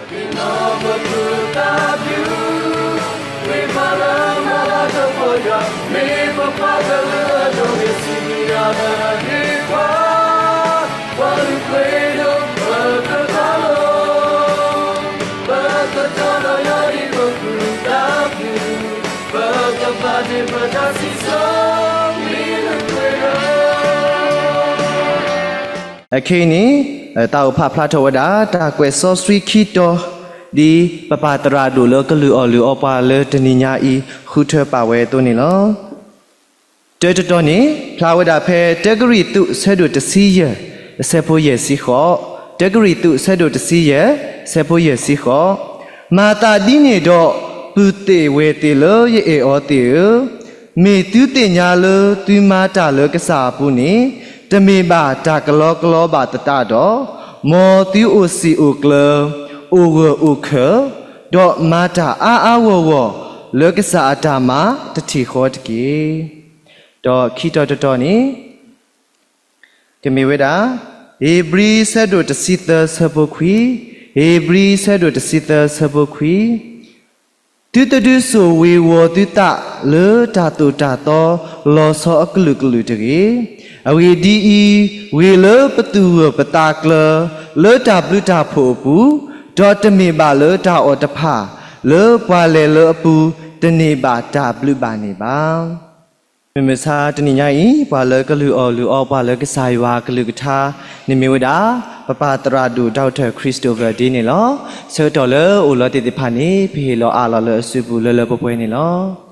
ပပၢ်လၢမၤလၤကပီၤယွၤ, မ့ၢ်ပပၢ်လၢအဒိးဂ့ၤဆူယွၤလၢအဟ့ၣ်ပှၤ, ပှၤလုၢ်ပှ့ၤဒိၣ်ပကကီလီၤ, ပကတီၤလီၤယွၤအံၤပကုၢ်သးဖု, ပကဘၣ်တ့ၢ်ပတၢ်စံးဆၢ, မ့ၢ်လုၢ်ပှ့ၤဒိၣ် အခဲအံၤန့ၣ်, သးအိၣ်ဖးဖျါထီၣ်ဝဲဒၣ် တၢ်ကွဲးစီဆှံခံတီၤ, ဒ်ပပၢ်သရၣ်ဒိၣ်လၢကလုၢ်အီၣ်လုၢ်အီပှၤလၢတနံၤညါအံၤ ဃုထၢပာ်ဝဲအသိးန့ၣ်လီၤ. တၢတတီၤန့ၣ် ဖျါဝဲဒၣ်ဖဲ တၢကရံၣ်သူး ဆၢဒိၣ်တဆံယဲၢ် အဆၢဖိယဲၢ်ဆံဃိး, တၢကရံၣ်သူး ဆၢဒိၣ်တဆံယဲၢ် အဆၢဖိယဲၢ်ဆံဃိး, မၤသးဒ်န့ၣ်ဒီး ပုၢ်သ့ၣ်ဝဲၢ်သ့ၣ်လၢယအဲၣ်အီၤသ့ၣ်ဧၢ, မ့ၢ်သုသ့ၣ်ညါလၢသုမၤတၢ်လၢကစၢ်အပူၤန့ၣ် တမ့ၢ်ဘၣ်တၢ်ကလီကလီဘၣ်သတးဒီး, မ်သုအိၣ်စံာ်အိၣ်ကျၢၤ, အိၣ်ဂၢၢ်အိၣ်ခၢၣ်, ဒီးမၤတၢ်အါအါဂီၢ်ဂီၢ် လၢကစၢ်အတၢ်မၤတထံၣ်ဃီတက့ၢ်. ဒီးခံတီၤတတီၤန့ၣ် ကမ့ၢ်ဝဲဒၣ် ဧ့ၤဘြံၤ ဆၢဒိၣ်တဆံသၢ ဆၢဖိခွံ, ဧ့ၤဘြံၤ ဆၢဒိၣ်တဆံသၢ ဆၢဖိခွံ, သုတဒုးစိာ်ဝ့ၤဝီၤသုသးလၢတၢ်သိၣ်တၢ်သီလီၤဆီအကလုာ်ကလုာ်တဂ့ၤ. အဂ့ၢ်ဒ်အံၤ, ဂ့ၤလၢပသူၣ်ဂၢၢ်ပသးကျၢၤ လၢတၢ်ဘျုးတၢ်ဖှိၣ်အပူၤ, ဒီးတမ့ၢ်ဘၣ်လၢတၢ်အီၣ်တဖၣ် လၢပှၤလဲၤလၢအပူၤ တန့ၢ်ဘၣ်တၢ်ဘျုးဘၣ်န့ၣ်ဘၣ်. မုၢ်မဆါတနံၤညါအံၤ ပှၤလၢကလုၢ်အီၣ်လုၢ်အီပှၤလၢကစၢ်ယွၤအကလုၢ်ကထါန့ၣ်မ့ၢ်ဝဲဒၣ် ပပၢ်သရၣ်ဒိၣ် Doctor Christopher Day န့ၣ်လီၤ. ဆၢကတီၢ်လၢအိၣ်လီၤသ့ၣ်တဖၣ်န့ၣ် ပဟ့ၣ်လီၤအးလီၤလၢအစုပူၤလၢလၢပှဲၤပှဲၤန့ၣ်လီၤ.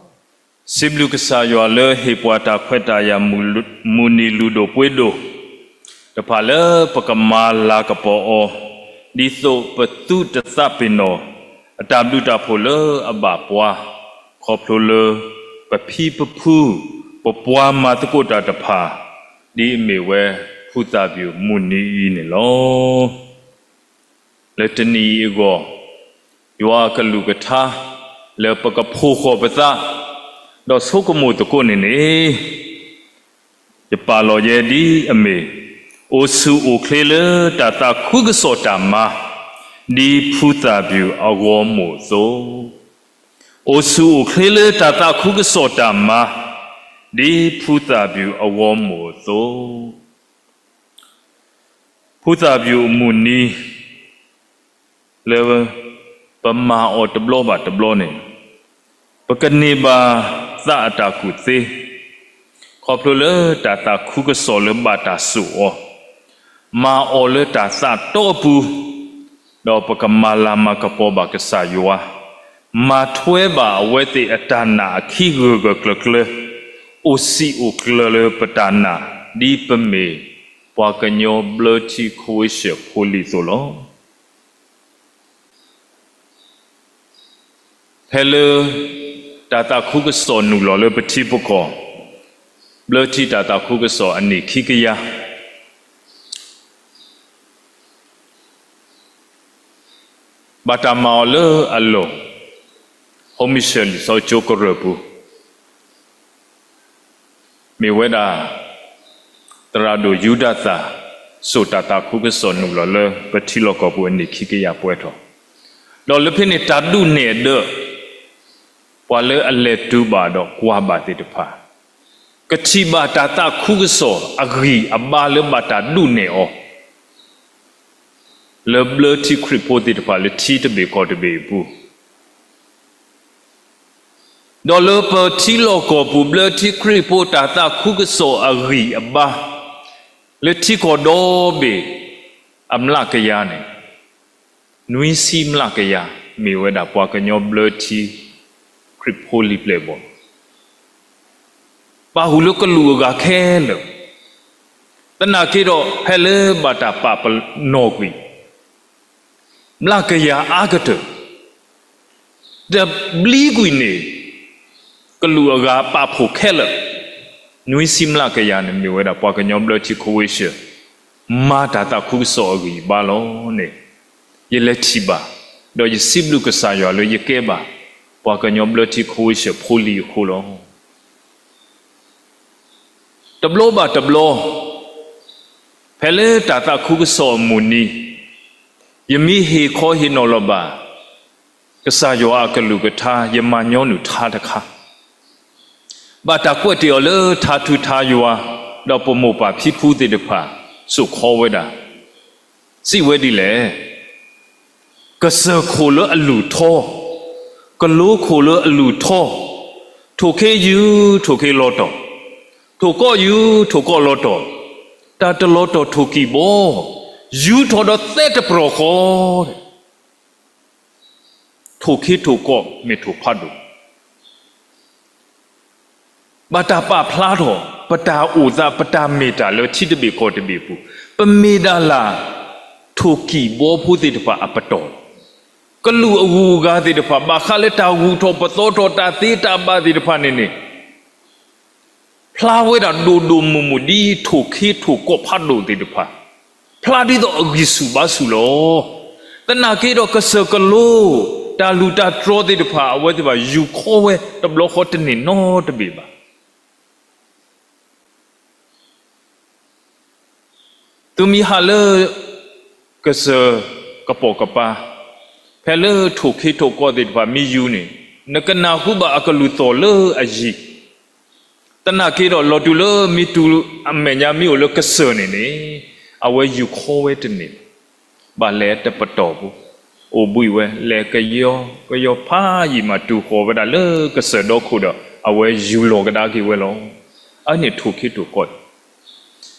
စံးဘျုးကစၢ်ယွၤလၢဟ့ၣ်ပှၤတၢ်ခွဲးတၢ်ယာ် မုၢ်နံၤလုၢ်ဒိၣ်ပှ့ၤဒိၣ်တဖၣ်လၢပကမၤလၤကပီၤအီၤ, ဒ်သိးပသူၣ်တသးပ့ၤနီၣ် အတၢ်ဘျုးတၢ်ဖှိၣ်လၢအဘၣ်ပှၤ, ခီဖျိလၢပဖံပဖု ပပှၤမၤသကိးတၢ်တဖၣ် ဒ်အမ့ၢ်ဝဲဖုသၣ်ဘျုးမုၢ်နံၤအံၤန့ၣ်လီၤ. လၢတနံၤအံၤအဂီၢ်, ယွၤအကလုၢ်ကထါ လၢပကဖှိၣ်ဃီၤပသး ဒီးဆိကမိၣ်သကိးန့ၣ်န့ၣ်, ယပာ်လီၤယဲဒ်အမ့ၢ်, အိၣ်ဆူၣ်အိၣ်ချ့လၢတၢ်သးခုကစီၣ်တၢ်မၤ ဒ်ဖုသၣ်ဘျုးအဂီၢ်မိၣ်အသိး, အိၣ်ဆူၣ်အိၣ်ချ့လၢတၢ်သးခုကစီၣ်တၢ်မၤ ဒ်ဖုသၣ်ဘျုးအဂီၢ်မိၣ်အသိး ဖုသၣ်ဘျုးအမုၢ်နံၤ လၢပမၤအီၤတဘျီဘၣ်တဘျီန့ၣ်, ပကန့ၢ်ဘၣ်သးအတၢ်ကူၣ်သ့, ခီဖျိလၢတၢ်သးခုကစီၣ်လၢဘၣ်တၢ်စိာ်အီၤ, မၤအီၤလၢတၢ်သးတီအပူၤ, ဒီးပကမၤလၤမၤကပီၤဘၣ်ကစၢ်ယွၤ, မၤထွဲဘၣ်အဝဲသ့ၣ်အတၢ်နာ်အခံဂၢၢ်ဂၢၢ်ကျၢၤကျၢၤ, အိၣ်စံာ်အိၣ်ကျၢၤလၢပတၢ်နာ် ဒ်ပမ့ၢ်ပှၤကညီဘျၢထံခဝ့ၡၢၣ်ဖိလံၤအသိးလီၤ. ဖဲလၢ တၢ်သးခုကစီၣ်နုာ်လီၤလၢပထံပကီၢ်, ဘျၢထံတၢ်သးခုကစီၣ်အနံၣ်ခံကယၤ ဘၣ်တၢ်မၤအီၤလၢအလီၢ်, ဟီမုၢ်ဆၢၣ်လံာ်စီဆှံကရၢၢ်ပူၤ မ့ၢ်ဝဲဒၣ် သရၣ်ဒိၣ်ယူဒၤသၣ် စိာ်တၢ်သးခုကစီၣ်နုာ်လီၤလၢပထံလီၢ်ကီၢ်ပူၤအနံၣ်ခံကယၤပှဲၤထီၣ်, ဒီးလၢဖဲန့ၣ်တၢ်ဒုးနဲၣ်ဒၢး ပှၤလၢအလဲၤတုၤဘၣ်ဒီးကွၢ်ဘၣ်သ့ၣ်တဖၣ် ကထံၣ်ဘၣ်တၢ်သးခုကစီၣ်အဂံၢ်အဘါလၢဘၣ်တၢ်ဒုးနဲၣ်အီၤ လၢဘျၢထံခရံာ်ဖိသ့ၣ်တဖၣ်လၢထံတဘ့ၣ်ကီၢ်တဘ့ၣ်အပူၤ, ဒီးလၢပထံလီၢ်ကီၢ်ပူၤဘျၢထံခရံာ်ဖိတၢ်သးခုကစီၣ်အဂံၢ်အဘါ လၢထံကီၢ်ဒီဘ့ၣ် အမျးကယၤန့ၣ် နွံဆံမျးကယၤ မ့ၢ်ဝဲဒၣ်ပှၤကညီဘျၢထံခရံာ်ဖိလံၤပျဲၢ်ဘီၣ် ပာ်ဃုာ်လၢကလူးအဂၤခဲလၢာ်, သနာ်က့ဒီး ဖဲလၢဘၣ်တၢ်ပာ်ပနီၣ်ကွံာ် မျးကယၤအါကတၢၢ်, တဘျံးကွံာ်န့ၣ် ကလူးအဂၤပာ်ဖှိၣ်ခဲလၢာ်, နွံဆံမျးကယၤန့ၣ် မ့ၢ်ဝဲဒၣ်ပှၤကညီဘျၢထံခဝ့ၡၢၣ် မၤတၢ်သးခုကစီၣ်အဂံၢ်အဘါလီၤန့ၣ် ယလဲၤထံၣ်ဘၣ်, ဒီးယစံးဘျုးကစၢ်ယွၤလၢယကဲဘၣ် ပှၤကညီဘျၢထံခဝ့ၡၢၣ်ဖိလံၤအဃိလီၤ. တဘျီဘၣ်တဘျီ ဖဲလၢတၢ်သးခုကစီၣ်အမုၢ်နံၤ ယမ့ၢ်ဟ့ၣ်ခီဟ့ၣ်နီၤလီၤဘၣ် ကစၢ်ယွၤအကလုၢ်ကထါ ယမၤညီနုၢ်ထါတခါ, ဘၣ်တၢ်ကွဲးတ့ၢ်အီၤလၢထါထူထါယွၤ, ဒီးပမိၢ်ပၢ်ဖံဖုသ့ၣ်တဖၣ် စိာ်ခီဝဲဒၣ်, စံးဝဲဒ်လဲၣ်, ကစၢၢ်ခိၣ်လၢအလုၢ်ထီ, ကလိခိၣ်လၢအလုၢ်ထီ, ထိၣ်ခ့ယူၤ ထိၣ်ခ့လီၤတီၢ်, ထိၣ်ကီၢ်ယူၤ ထိၣ်ကီၢ်လီၤတီၢ်, တၢ်တလီၤတီၢ်ထိၣ်ကံၢ်ဘီ, ယူၤထီၣ်ဒီးသဲတပျီၤဃီ, ထိၣ်ခ့ထိၣ်ကီၢ်မ့ၢ်ထိၣ်ဖးဒိၣ် ဘၣ်တၢ်ပာ်ဖျါထီၣ် ပတၢ်အိၣ်သး ပတၢ်မ့ၢ်တၢ်လၢထံတဘ့ၣ်ကီၢ်တဘ့ၣ်အပူၤ, ပမ့ၢ်ဒၣ်လၢ ထိၣ်ကံၢ်ဘီဖိသ့ၣ်တဖၣ်အပတီၢ်, ကလုာ်အဂုၤအဂၤသ့ၣ်တဖၣ် ဘၣ်ဃးလၢတၢ်ဂုၤထီၣ်ပသီထီၣ်တၢ်သ့တၢ်ဘၣ်သ့ၣ်တဖၣ်န့ၣ်န့ၣ် ဖျါဝဲဒၣ်ဒိၣ်ဒိၣ်မုၢ်မုၢ်ဒ်ထိၣ်ခ့ထိၣ်ကီၢ်ဖးဒိၣ်သ့ၣ်တဖၣ်, ဖျါဒ်သိးအဂံၢ်ဆူၣ်ဘါဆူၣ်လီၤ. သနာ်က့ဒီးကစၢၢ်ကလိ တၢ်လုၢ်တၢ်တြီသ့ၣ်တဖၣ် အဝဲသ့ၣ်တဖၣ်ယူၤခီဝဲတဘျီဃီတန့ၢ်နီတဘ့ၣ်ဘၣ်. သုမ့ၢ်ဟးလၢ ကစၢၢ်ကပိာ်ကပၤ, ဖဲလၢထိၣ်ခ့ထိၣ်ကီၢ်သ့ၣ်တဖၣ်မ့ၢ်ယူၤန့ၣ်, နကနၢ်ဟူဘၣ်အကလုၢ်သီၣ်လၢအယံၤ, သနာ်က့ဒီးလီၤတုၤလၢမ့ၢ်တုၤအမဲာ်ညါမ့ၢ်အိၣ်လၢကစၢၢ်န့ၣ်န့ၣ်, အဝဲယူၤခီဝဲတန့ၢ်, ဘၣ်လဲၤတပတီၢ်ဖိ, အိၣ်ဘှံးဝဲ လဲၤကယီကယီဖးယံာ်မးတုၤဃီၤဝဲဒၣ်လၢကစၢၢ်ဒီခိၣ်ဒီး အဝဲယူၤလီၤကဒါက့ၤဝဲလီၤ. အန့ၣ်ထိၣ်ခ့ထိၣ်ကီၢ်,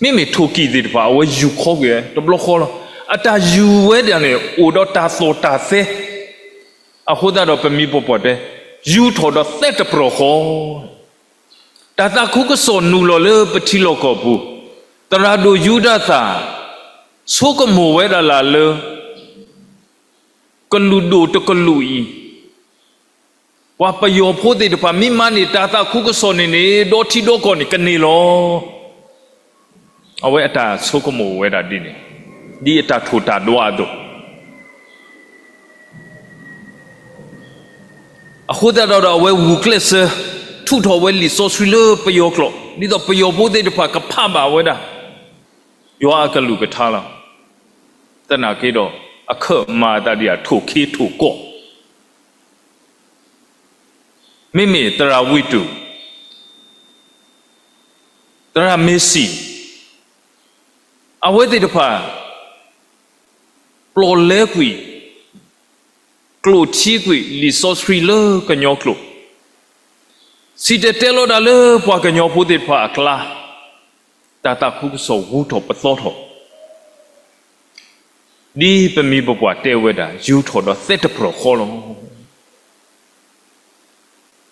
မ့မ့ၢ်ထိၣ်ကံၢ်သ့ၣ်တဖၣ် အဝဲယူၤခီက့ၤတဘျီဃီလီၤ. အတၢ်ယူၤဝဲဒၣ်န့ၣ် အိၣ်ဒီးတၢ်သီၣ်တၢ်သဲ, အဃိသတးဒီးပမံၤပပှၢ်တဲ, ယူၤထီၣ်ဒီးသဲတပျီၤဃီ တၢ်သးခုကစီၣ်နုာ်လီၤလၢပထံလီၢ်ကီၢ်ပူၤ, သရၣ်ဒိၣ်ယူဒၤသၣ် ဆိကမိၣ်ဝဲဒၣ်လၢ်လၢ ကလုာ်ဒိၣ်တကလုာ်အံၤ, ပှၤပယီၤဖိသ့ၣ်တဖၣ် မ့ၢ်မၤန့ၢ်တၢ်သးခုကစီၣ်န့ၣ်န့ၣ် ဒီထံဒီကီၢ်န့ၣ်ကန့ၢ်လီၤ. အဝဲအတၢ်ဆိကမိၣ်ဝဲဒၣ်ဒ်န့ၣ်, ဒ်အတၢ်ထိၣ်တၢ်ဒွးအသိး အဃိသတးဒီး အဝဲဂုာ်ကျဲးစၢး ထုးထီၣ်ဝဲလံာ်စီဆှံလၢပယီၤကျိာ် ဒ်သိးပယီၤဖိသ့ၣ်တဖၣ်ကဖးဘၣ်ဝဲဒၣ် ယွၤအကလုၢ်ကထါလီၤ. သနာ်က့ဒီး အခၢၣ်မၤအသးဒ်အထိၣ်ခ့ထိၣ်ကီၢ်, မ့မ့ၢ်သရၣ်ဝံတူၢ်, သရၣ်မ့ၤစံၣ်, အဝဲသ့ၣ်တဖၣ် ပျီၣ်လဲကွံာ် ကျိၣ်ထံကွံာ်လံာ်စီဆှံလၢကညီကျိာ်, စံၣ်တဲၤတဲလီၤတၢ်လၢပှၤကညီဖိသ့ၣ်တဖၣ်အကျါ, တၢ်သးခုကစီၣ်ဂုၤထီၣ်ပသီထီၣ်, ဒ်ပမံၤပပှၢ်တဲဝဲဒၣ် ယူၤထီၣ်ဒီးသဲတပျီၤဃီလီၤ.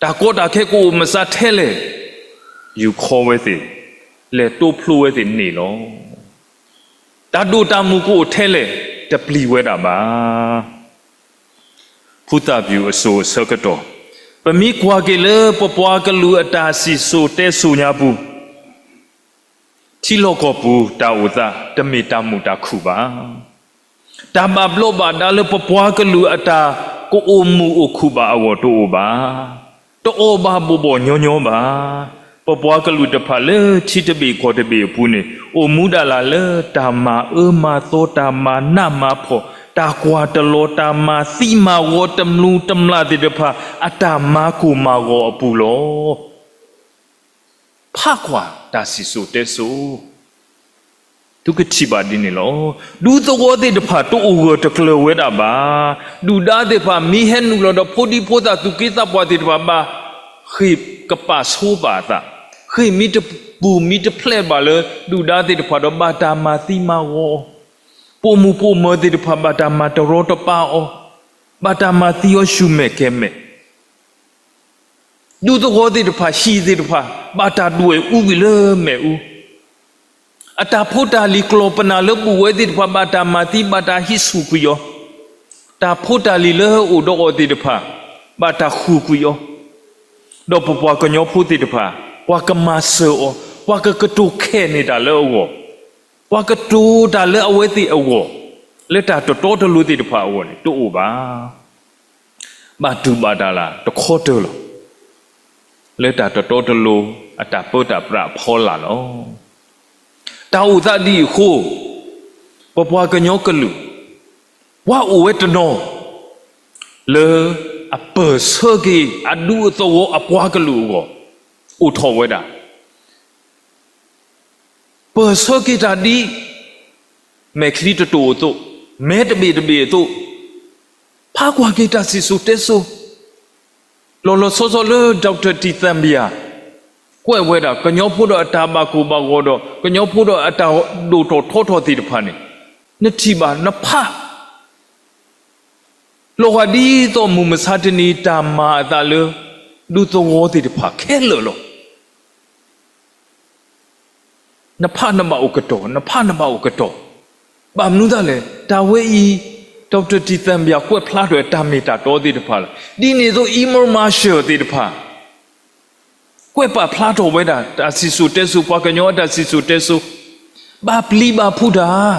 တၢ်ကီတၢ်ခဲကအိၣ်မစါထဲလဲၣ်, ယူၤခီဝဲသ့ၣ်, လဲၤတိဖျိဝဲသ့ၣ်န့ၣ်လီၤ. တၢ်ဒိၣ်တၢ်မုၢ်ကအိၣ်ထဲလဲၣ်, တပျံၤဝဲဒၣ်ဘၣ်. ဖုသၣ်ပျူၢ်အစိၤအဆၢကတီၢ်, ပမ့ၢ်ကွၢ်က့ၤလၢပပှၤကလုာ်အတၢ်စံၣ်စိၤတဲစိၤညါပူၤ, ထံလီၢ်ကီၢ်ပူၤတၢ်အိၣ်သး တမ့ၢ်တၢ်မုာ်တၢ်ခုၣ်ဘၣ်. တၢ်ဘၣ်ဘျီးဘၣ်ဒါလၢပပှၤကလုာ်အတၢ်ကအိၣ်မုာ်အိၣ်ခုၣ်ဘၣ်အဂီၢ်တအိၣ်ဘၣ်. တအီၣ်ဘၣ်ဘိးဘီၣ်ညီညီဘၣ်. ပပှၤကလုာ်တဖၣ်လၢထံတဘ့ၣ်ကီၢ်တဘ့ၣ်အပူၤန့ၣ် အိၣ်မူဒၣ်လၢ်လၢတၢ်မၤအၢမၤသီ တၢ်မၤနးမၤဖှီၣ် တၢ်ကွၢ်တလီၤ တၢ်မၤသံမၤဂီၤ တမျိၤတမျာ်သ့ၣ်တဖၣ် အတၢ်မၤကိၢ်မၤဂီၤအပူၤလီၤ. ဖးကွၢ်တၢ်စံၣ်စိၤတဲစိၤ, သုကထံၣ်ဘၣ်ဒ်န့ၣ်လီၤ. ဒူသဝီသ့ၣ်တဖၣ်တအိၣ်ဂၢၢ်တကျၢၤဝဲဒၣ်ဘၣ်. ဒုၣ်ဒါသ့ၣ်တဖၣ်မ့ၢ်ဟဲနုာ်လီၤဒီး ဖိဒံဖိသၣ်သူၣ်က့သးပှၢ်သ့ၣ်တဖၣ်ဘၣ် ဃ့ၢ်ကပာ်ဆိပာ်အသး, ဃ့ၢ်မ့ၢ်တပူၤမ့ၢ်တဖျဲးဘၣ်လၢ ဒုၣ်ဒါသ့ၣ်တဖၣ်ဒီး ဘၣ်တၢ်မၤသံမၤဂီၤအီၤ, ပိာ်မုၣ်ပိာ်မၢၤသ့ၣ်တဖၣ် ဘၣ်တၢ်မၤတရီတပါအီၤ, ဘၣ်တၢ်မၤသံအီၤဆူၣ်မဲာ်ကဲၤမဲာ် ဒူသဝီသ့ၣ်တဖၣ် ဟံၣ်သ့ၣ်တဖၣ် ဘၣ်တၢ်ဒွဲၣ်အူကွံာ်လၢမ့ၣ်အူ, အတၢ်ဖိတၢ်လံၤကျီၢ်ပနၢ်လၢဘူၣ်ဝဲသ့ၣ်တဖၣ် ဘၣ်တၢ်မၤသံ ဘၣ်တၢ်ဟံးဆူၣ်ကွံာ်အီၤ, တၢ်ဖိတၢ်လံၤလၢအိၣ်ဒီးအီၤသ့ၣ်တဖၣ် ဘၣ်တၢ်ဃုာ်ကွံာ်အီၤ, ဒီးပပှၤကညီဖိသ့ၣ်တဖၣ် ပှၤကမၤစၢၤအီၤ, ပှၤကကတိၤခဲန့ၢ်တၢ်လၢအဂီၢ်, ပှၤကတိၤတၢ်လၢအဝဲသ့ၣ်အဂီၢ်, လၢတၢ်တတီတလိၤသ့ၣ်တဖၣ်အဂီၢ်န့ၣ် တအိၣ်ဘၣ်. ဘၣ်တူၢ်ဘၣ်တၢ်လၢတခီတၢၤလီၤ. လၢတၢ်တတီတလိၤအတၢ်ပၢတၢ်ပြးအဖီလာ်လီၤ. တၢ်အိၣ်သးဒ်အံၤအဃိ, ပပှၤကညီကလုာ်, ပှၤအိၣ်ဝဲတနီၤ လၢအပၢၢ်ဆၢက့ၤအဒူအသဝီအပှၤကလုာ်အဂီၢ် အိၣ်ထီၣ်ဝဲဒၣ် ပၢၢ်ဆၢက့ၤတၢ်ဒ် မဲာ်ချံတတိာ်အသိး, မဲတဘ့ၣ်တဘ့ၣ်အသိး, ဖးကွၢ်က့ၤတၢ်စံၣ်စိၤတဲစိၤ, လီၤလီၤဆီဆီလၢ Doctor တံသံဘံယၤ ကွဲးဝဲဒၣ် ကညီဖိဒီးအတၢ်ဘၣ်ကိၢ်ဘၣ်ဂီၤဒီး ကညီဖိဒီးအတၢ်ဒိၣ်ထီၣ်ထီထီၣ်သ့ၣ်တဖၣ်န့ၣ်, နထံၣ်ဘၣ် နဖး လီၤဂာ်ဒ်သိးမုၢ်မဆါတနံၤ တၢ်မၤအသးလၢ ဒူသဝီသ့ၣ်တဖၣ်ခဲလၢာ်လီၤ. နဖးနဘၣ်အိၣ်ကတီၢ်, နဖးနဘၣ်အိၣ်ကတီၢ်. ဘၣ်မနုၤဒၣ်လဲၣ်, တၢ်ဝဲအံၤ Doctor တံသံဘံယၤ ကွဲးဖျါထီၣ်တၢ်မ့ၢ်တၢ်တီသ့ၣ်တဖၣ်လီၤ. ဒ်န့ၣ်အသိး Emerald Marshall သ့ၣ်တဖၣ် ကွဲးပာ်ဖျါထီၣ်ဝဲဒၣ် တၢ်စံၣ်စိၤတဲစိၤ, ပှၤကညီအတၢ်စံၣ်စိၤတဲစိၤ, ဘၣ်ပျံၤဘၣ်ဖုးတၢ်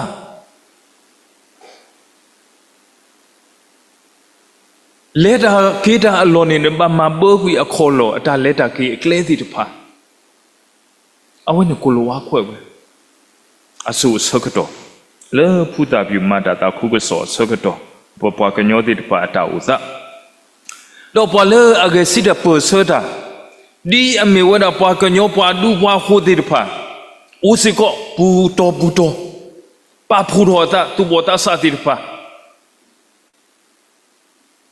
လဲၤတၢ်က့ၤတၢ်အလီၢ်န့ၣ် ဘၣ်မၤဘၢကွံာ်အခီၣ်လီၢ် အတၢ်လဲၤတၢ်က့ၤအကျဲသ့ၣ်တဖၣ်, အဝဲန့ၣ်ကိၣ်လၤဝါကွဲးဝဲ အစိၤအဆၢကတီၢ်, လၢဖုသၣ်ပျုၢ်မၤတၢ်သးခုကစီၣ်အဆၢကတီၢ်, ပပှၤကညီသ့ၣ်တဖၣ်အတၢ်အိၣ်သး, ဒီးပှၤလၢအဂဲၤဆၢထၢၣ်ပၢၢ်ဆၢတၢ်, ဒ်အမ့ၢ်ဝဲဒၣ်ပှၤကညီပှၤဒူပှၤဃိသ့ၣ်တဖၣ်, အိၣ်စ့ၢ်ကီးပူၤတီၤပူၤတီၤ, ပာ်ဖှိၣ်ထီၣ်အသး သူၣ်ဘီၣ်သးစၢ်သ့ၣ်တဖၣ်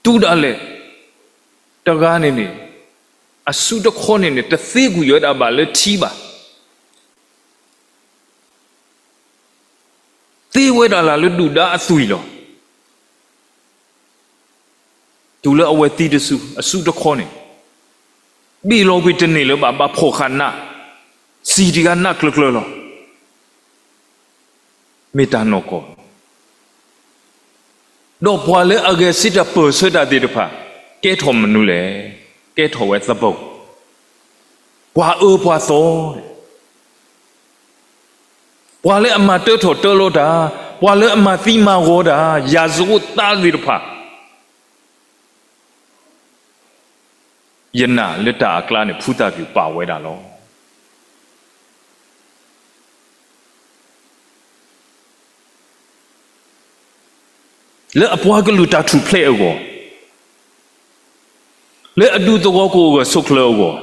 တုၤဒၣ်လဲာ် တဂၤန့ၣ်န့ၣ်, အစုတခီန့ၣ်န့ၣ် တသ့ကွံာ်ဝဲဒၣ်ဘၣ်လၢထံဘၣ်. သ့ဝဲဒၣ်လၢဒုၣ်ဒါအသွံၣ်လီၤ. တုၤလၢအဝဲသံတစု အစုတခီန့ၣ်, ဘ့ၣ်လီၤကွံာ်တန့ၢ်လၢၤဘၣ်, ဘၣ်ဖှီၣ်ဃာ်နး, စံၣ်တံၢ်ဃာ်နးကျၢၤကျၢၤလီၤ. မ့ၢ်တၢ်နီၢ်ကီၢ်, ဒီးပှၤလၢအဂဲၤဆၢထၢၣ်ပၢၢ်ဆၢတၢ်သ့ၣ်တဖၣ်, ကဲထီၣ်မနုၤလဲၣ်, ကဲထီၣ်ဝဲသဘီ, ပှၤအၢပှၤသီ, ပှၤလၢအမၤတၢထီၣ်တၢလီၤတၢ်, ပှၤလၢအမၤသံမၤဂီၤတၢ်, ယၤစအိၣ်သးသ့ၣ်တဖၣ် ယနာ်လၢတၢ်အကျါန့ၣ် ဖုသၣ်ပျုၢ်ပာ်ဝဲဒၣ်လီၤ. လၢအပှၤကလုာ်တၢ်ထူၣ်ဖျဲးအဂီၢ်, လၢအဒူသဝီကအိၣ်ဂၢၢ်ဆိးကျၢၤအဂီၢ်,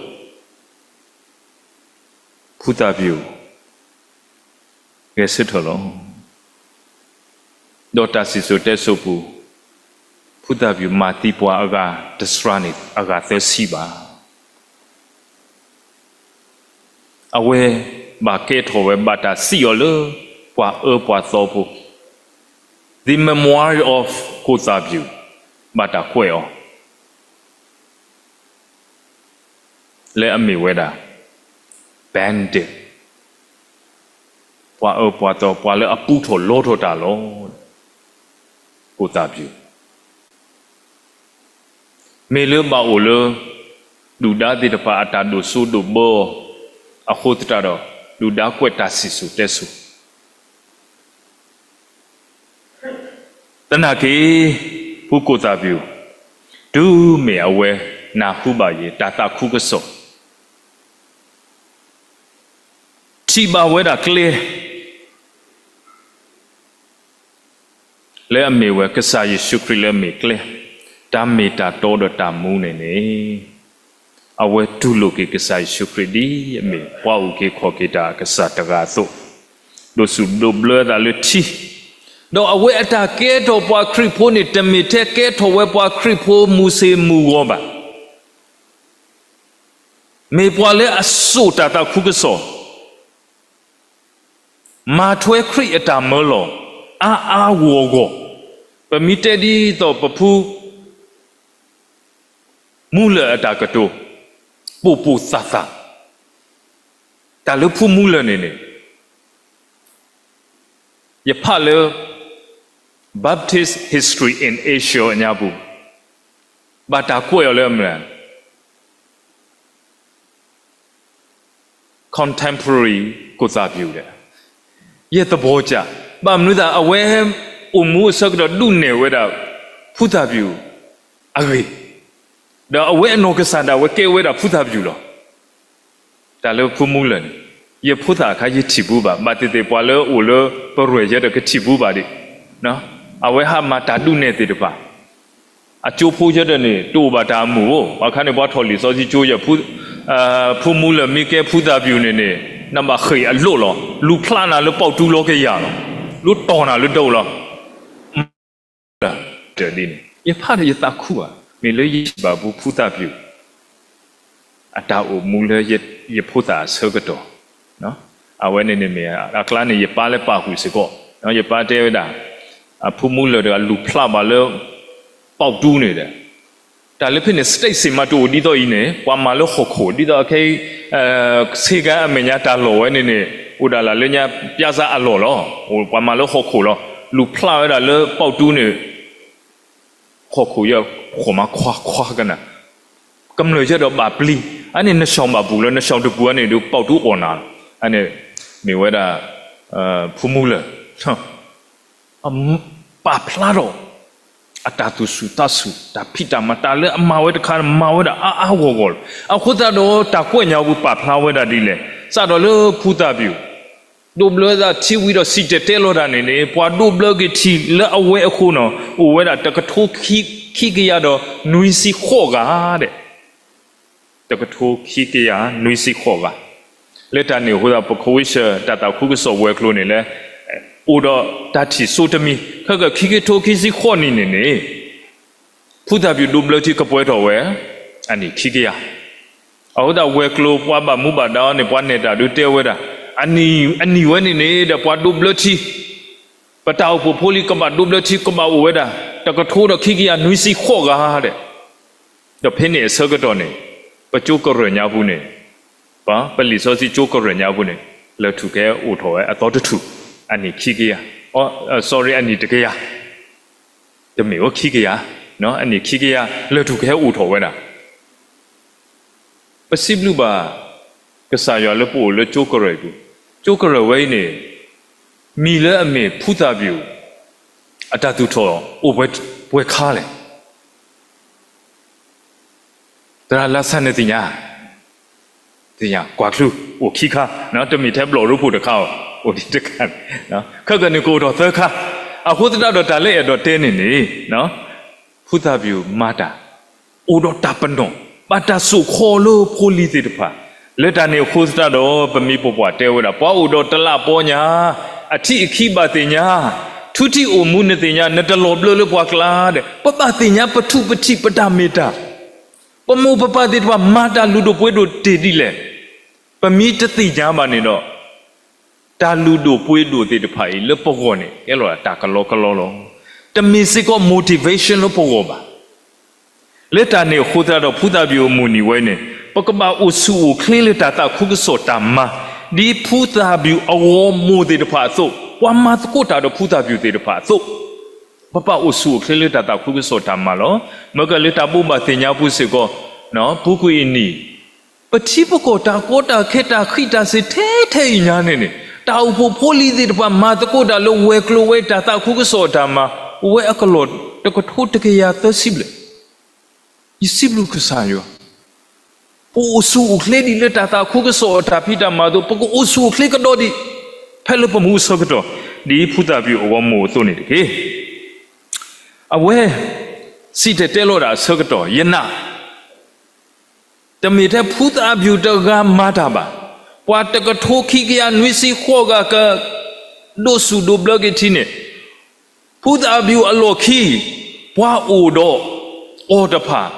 ဖုသၣ်ပျုၢ် ဂဲၤဆၢထၢၣ်လီၤ. ဒီးတၢ်စံၣ်စိၤတဲစိၤပူၤ, ဖုသၣ်ပျုၢ်မၤသံပှၤအဂၤတစှၤန့ၣ် အဂၤသၢဆံဘၣ်. အဝဲဘၣ်ကဲထီၣ်ဝဲ ဘၣ်တၢ်စံးအီၤလၢ ပှၤအၢပှၤသီဖိ, The Memoir of ကိၣ်သၣ်ပျုၢ်, ဘၣ်တၢ်ကွဲးအီၤ လၢအမ့ၢ်ဝဲဒၣ် bandit, ပှၤအၢပှၤသီ, ပှၤလၢအပူထီၣ်လီထီၣ်တၢ်လီၤ. ကိၣ်သၣ်ပျုၢ် မ့ၢ်လၢဘၣ်အိၣ်လၢ ဒုၣ်ဒါသ့ၣ်တဖၣ်အတၢ်ဒိၣ်စိဒိၣ်ဘၢအီၤအဃိသတးဒီး ဒုၣ်ဒါကွဲးတၢ်စံၣ်စိၤတဲစိၤ သနာ်က့ ဖုကိၣ်သၣ်ပျုၢ် တုၤမ့ၢ်အဝဲနၢ်ဟူဘၣ်ယတၢ်သးခုကစီၣ်, ထံၣ်ဘၣ်ဝဲဒၣ်ကျဲ လၢအမ့ၢ်ဝဲကစၢ်ယ့ၣ်ၡူးခရံာ်လၢအမ့ၢ်ကျဲ, တၢ်မ့ၢ်တၢ်တီဒီးတၢ်မူန့ၣ်န့ၣ်, အဝဲတူၢ်လိာ်က့ၤကစၢ်ယ့ၣ်ၡူးခရံာ်ဒ်အမ့ၢ်ပှၤအုၣ်က့ၤခီၣ်က့ၤတၢ်အကစၢ်တဂၤအသိး, ဒိးစူၣ်ဒိးဘျၢသးလၢထံ, ဒီးအဝဲအတၢ်ကဲထီၣ်ပှၤခရံာ်ဖိန့ၣ် တမ့ၢ်ထဲကဲထီၣ်ဝဲပှၤခရံာ်ဖိမုၢ်ဆ့ၣ်မုၢ်ဂီၤဘၣ်. မ့ၢ်ပှၤလၢအစိာ်တၢ်သးခုကစီၣ် မၤထွဲခရံာ်အတၢ်မၢလီၤ အါအါဂီၢ်ဂီၢ်, ပမ့ၢ်တဲဒ်သိးပဖု မူလၢၢ်အတၢ်ကတိၤ ပိာ်ပိာ်သၣ်သၣ်, တၢ်လၢဖုမူလၢၢ်န့ၣ်န့ၣ် ယဖးလၢ Baptist History in Asia အညါပူၤ, ဘၣ်တၢ်ကွဲးအီၤလၢအမနုၤလဲၣ် contemporary ကိၣ်သၣ်ပျူၣ်ဒီး ယဲၢ်သဘီကၢ်, ဘၣ်မနုၤသး အဝဲအိၣ်မူအဆၢကတီၢ်ဒုးနဲၣ်ဝဲဒၣ် ဖုသၣ်ပျူၣ်အဂ့ၢ်, ဒီးအဝဲအနီၢ်ကစၢ်ဒၣ်ဝဲကဲဝဲဒၣ်ဖုသၣ်ပျူၣ်လီၤ. တၢ်လၢဖုမူလၢၢ်န့ၣ် ယဖိသၣ်အခါယထံၣ်ဘူးဘၣ်, ဘၣ်သ့ၣ်သ့ၣ်ပှၤလၢအိၣ်လၢပရဲၣ်ယဲဒီးကထံၣ်ဘူးဘၣ်ဒံး, အဝဲဟးမၤတၢ်ဒုးနဲၣ်သ့ၣ်တဖၣ် အကၠိဖိယဲဒၣ်န့ၣ် တအိၣ်ဘၣ်တၢ်အမုာ်ဧိၤ, အခါန့ၣ် ပှၤထီၣ်လံာ်စီဆှံကၠိယဲၢ် ဖူမူလၢာ်မ့ၢ်ကဲဖူသးပျူၤန့ၣ်န့ၣ် နဘၣ်ဃ့ၢ်အလိၣ်လီၤ, လူၤဖျးနၤလၢပီၣ်တူလီၤကယၤလီၤ, လူၤတီၢ်နၤလၢဒၢးလီၤ. မၤတၢ်ဒ်န့ၣ် ယဖးဒီးယသးခုဘၣ်, မ့ၢ်လၢယထံၣ်ဘၣ်ပူၤ ဖူသးပျူၤ အတၢ်အိၣ်မူလၢယဖိသၣ်အဆၢကတီၢ်, အဝဲန့ၣ်န့ၣ်မ့ၢ်အကျါန့ၣ် ယပၢ်လၢပာ်ဃုာ်စ့ၢ်ကီး, ယပၢ်တဲဝဲဒၣ် အဖူမူလၢာ်တဂၤလူၤဖျးဘၣ်လၢ ပီၣ်တူန့ၣ်ဒီး တၢ်လၢဖဲန့ၣ် stage စ့ၢ်မးတအိၣ်ဒ်သိးအံၤန့ၣ် ပှၤမၤလၢဟီၣ်ခိၣ် ဒ်သိးခဲအံၤ ဆ့ကၤအမဲာ်ညါတၢ်လီၢ်ဝဲန့ၣ်န့ၣ် အိၣ်ဒၣ်လၢညါ ပြဇာ အလီၢ်လီၤ. ပှၤမၤလၢဟီၣ်ခိၣ်လီၤ. လူၤဖျးဝဲဒၣ်လၢပီၣ်တူန့ၣ် ဟီၣ်ခိၣ်ယဲၢ် ဃီၣ်မးခွါခွါကနၣ် ကမျၢၢ်ယဲၢ်ဒီးဘၣ်ပျံၤ, အန့ၣ်နဆှီၣ်ဘၣ်ပူၤလၢ နဆှီၣ်တပူၤအန့ၣ်ဒီး ပီၣ်တူအီၣ်နၤလီၤ. အန့ၣ်မ့ၢ်ဝဲဒၣ် ဖူမူလၢာ် ပာ်ဖျါထီၣ် အတၢ်သူၣ်ဆူၣ်သးဆူၣ် တၢ်ဖံးတၢ်မၤ တၢ်လၢအမၤဝဲတခါ မၤဝဲဒၣ်အါအါဂီၢ်ဂီၢ်လီၤ. အဃိသတးဒီး တၢ်ကွဲးညါပူၤပာ်ဖျါဝဲဒၣ်ဒ်လဲၣ်, စးထီၣ်လၢဖူသးပျူၤ ဒိးဘျၢသးထံဝံၤဒီး စံၣ်တဲၤတဲလီၤတၢ်န့ၣ်န့ၣ် ပှၤဒိးဘျၢက့ၤထံလၢအဝဲအဃိနီၤ အိၣ်ဝဲဒၣ်တကထိခံကယၤဒီး နွံဆံဃိးဂၤဒဲး တကထိခံကယၤနွံဆံဃိးဂၤ. လၢတၢ်န့ၣ်အဃိသတး ပခိၣ်ဝ့ၢ်ဆၢၣ် တၢ်သးခုကစီၣ်ဝဲၤကျိၤန့ၣ်လၢ အိၣ်ဒီးတၢ်ထံၣ်စိတမံၤ ခဲကခံကထိခံဆံဃိးနံၣ်န့ၣ်န့ၣ် ဖူသးပျူၤဒိးဘျၢထံကပှဲၤထီၣ်ဝဲ အနံၣ်ခံကယၤ. အဃိသတးဝဲၤကျိၤပှၤဘၣ်မူဘၣ်ဒါအီၤန့ၣ် ပှၤနဲၣ်တၢ်ဒုးတဲဝဲဒၣ် အနံၣ်ဝဲန့ၣ်န့ၣ်ဒီး ပှၤဒိးဘျၢထံ ပတၢ်အိၣ်ဖှိၣ်ဖိလံၤကဘၣ်ဒိးဘျၢထံ ကဘၣ်အိၣ်ဝဲဒၣ် တကထိဒီးခံကယၤနွံဆံဃိးဂၤဒဲး ဒီးဖဲန့ၣ်အဆၢကတီၢ်န့ၣ် ပကၠိကရၢၢ်ညါပူၤန့ၣ် ပလံာ်စီဆှံကၠိကရၢၢ်ညါပူၤန့ၣ် လၢထူၣ်ကဟဲအိၣ်ထီၣ်ဝဲအသီတထူၣ် အနံၣ်ခံကယၤ, sorry အနံၣ်တကယၤ, တမ့ၢ်ဝဲခံကယၤ, အနံၣ်ခံကယၤ လၢထူၣ်ကဟဲအိၣ်ထီၣ်ဝဲဒၣ် ပစံးဘျုးဘၣ် ကစၢ်ယွၤလၢပအိၣ်လၢကၠိကရၢၢ်အံၤပူၤ, ကၠိကရၢၢ်ဝဲအံၤန့ၣ် မံၤလၢအမ့ၢ်ဖူသးပျူၤ အတၢ်သူၣ်ထီၣ်အိၣ်ပှဲၤခါလဲၣ်. သရၣ်လါဆၣ်န့ၣ်သ့ၣ်ညါ, သ့ၣ်ညါ ကွၢ်ချု အိၣ်ခံခါ, တမ့ၢ်ထဲဘျီၣ်ရိဖှိၣ်တခါအီၤ, အိၣ်ဒံးတခါ, ခဲကနံၣ်ကအိၣ်ထီၣ်သၢခါ, အဃိသတးဒီးတၢ်လၢအဲၣ်ဒိးတဲန့ၣ်န့ၣ် ဖူသးပျူၤမၤတၢ် အိၣ်ဒီးတၢ်ပနီၣ် ဘၣ်တၢ်စိာ်ခီလၢဖိလံၤသ့ၣ်တဖၣ်, လၢတၢ်န့ၣ်အဃိသတးဒီး ပမ့ၢ်ပပှၢ်တဲဝဲဒၣ် ပှၤအိၣ်ဒီးတလးပီညါ, အထံၣ်အခံဘၣ်သ့ၣ်ညါ, ထူထံၣ်အိၣ်မူနသ့ၣ်ညါ, နတလီၤဘျၢလၢပှၤကျါဒီး ပဘၣ်သ့ၣ်ညါပထူၣ်ပထံၣ်ပတၢ်မ့ၢ်တၢ်, ပမိၢ်ပပၢ်သ့ၣ်တဖၣ်မၤတၢ်လုၢ်ဒိၣ်ပှ့ၤဒိၣ်တ့ၢ်ဒ်လဲၣ်, ပမ့ၢ်တသ့ၣ်ညါဘၣ်န့ၣ်ဒီး တၢ်လုၢ်ဒိၣ်ပှ့ၤဒိၣ်သ့ၣ်တဖၣ်အံၤ လၢပဂီၢ်န့ၣ် ကဲလီၤတၢ်ကလီကလီလီၤ. တမ့ၢ်စ့ၢ်ကီး motivation လၢပဂီၢ်ဘၣ်. လၢတၢ်န့ၣ်အဃိသတးဒီး ဖူသးပျူၤအမုၢ်နံၤဝဲန့ၣ် ပကဘၣ်အိၣ်ဆူၣ်အိၣ်ချ့လၢတၢ်သးခုကစီၣ်တၢ်မၤ, ဒ်ဖူသးပျူၤအဂီၢ်မိၢ်သ့ၣ်တဖၣ်အသိး, ပှၤမၤသကိးတၢ်ဒီးဖူသးပျူၤသ့ၣ်တဖၣ်အသိး ပဘၣ်အိၣ်ဆူၣ်အိၣ်ချ့လၢတၢ်သးခုကစီၣ်တၢ်မၤလီၤ. မ့ၢ်ကလၢတၢ်ဘိးဘၣ်သ့ၣ်ညါပူၤစ့ၢ်ကီး, ပူၤကွံာ်အနံၣ်, ပထံပကီၢ်တၢ်ကီတၢ်ခဲတၢ်ဃံးတၢ်စ့ၤထဲထဲအံၤညါန့ၣ်န့ၣ်, တၢ်အိၣ်ဖှိၣ်ဖိလံၤသ့ၣ်တဖၣ်မၤသကိးတၢ်လၢဝဲၤကျိၤဝဲတၢ်သးခုကစီၣ်အတၢ်မၤ, ဝဲအကလီၢ်တကထိတကယၤသၢဆံဘျဲၣ် ယစံးဘျုးကစၢ်ယွၤ, ပအိၣ်ဆူၣ်အိၣ်ချ့ဒံးလၢတၢ်သးခုကစီၣ်အတၢ်ဖံးတၢ်မၤအသိး, ပကအိၣ်ဆူၣ်အိၣ်ချ့ကဒီးဒံး, ဖဲလၢပမူအဆၢကတီၢ်, ဒ်ဖူသးပျူၤအဂီၢ်မိၢ်အသိးန့ၣ်တက့ၢ်. အဝဲ စံၣ်တဲၤတဲလီၤဒၣ်အဆၢကတီၢ်, ယနာ် တမ့ၢ်ထဲဖူသးပျူၤတဂၤမၤတၢ်ဘၣ်, ပှၤတကထိခံကယၤနွံဆံဃိးဂၤက ဒိးဆူၣ်ဒိးဘျၢက့ၤထံန့ၣ်, ဖူသးပျူၤအလီၢ်ခံ, ပှၤအိၣ်ဒီးအီၤတဖၣ်,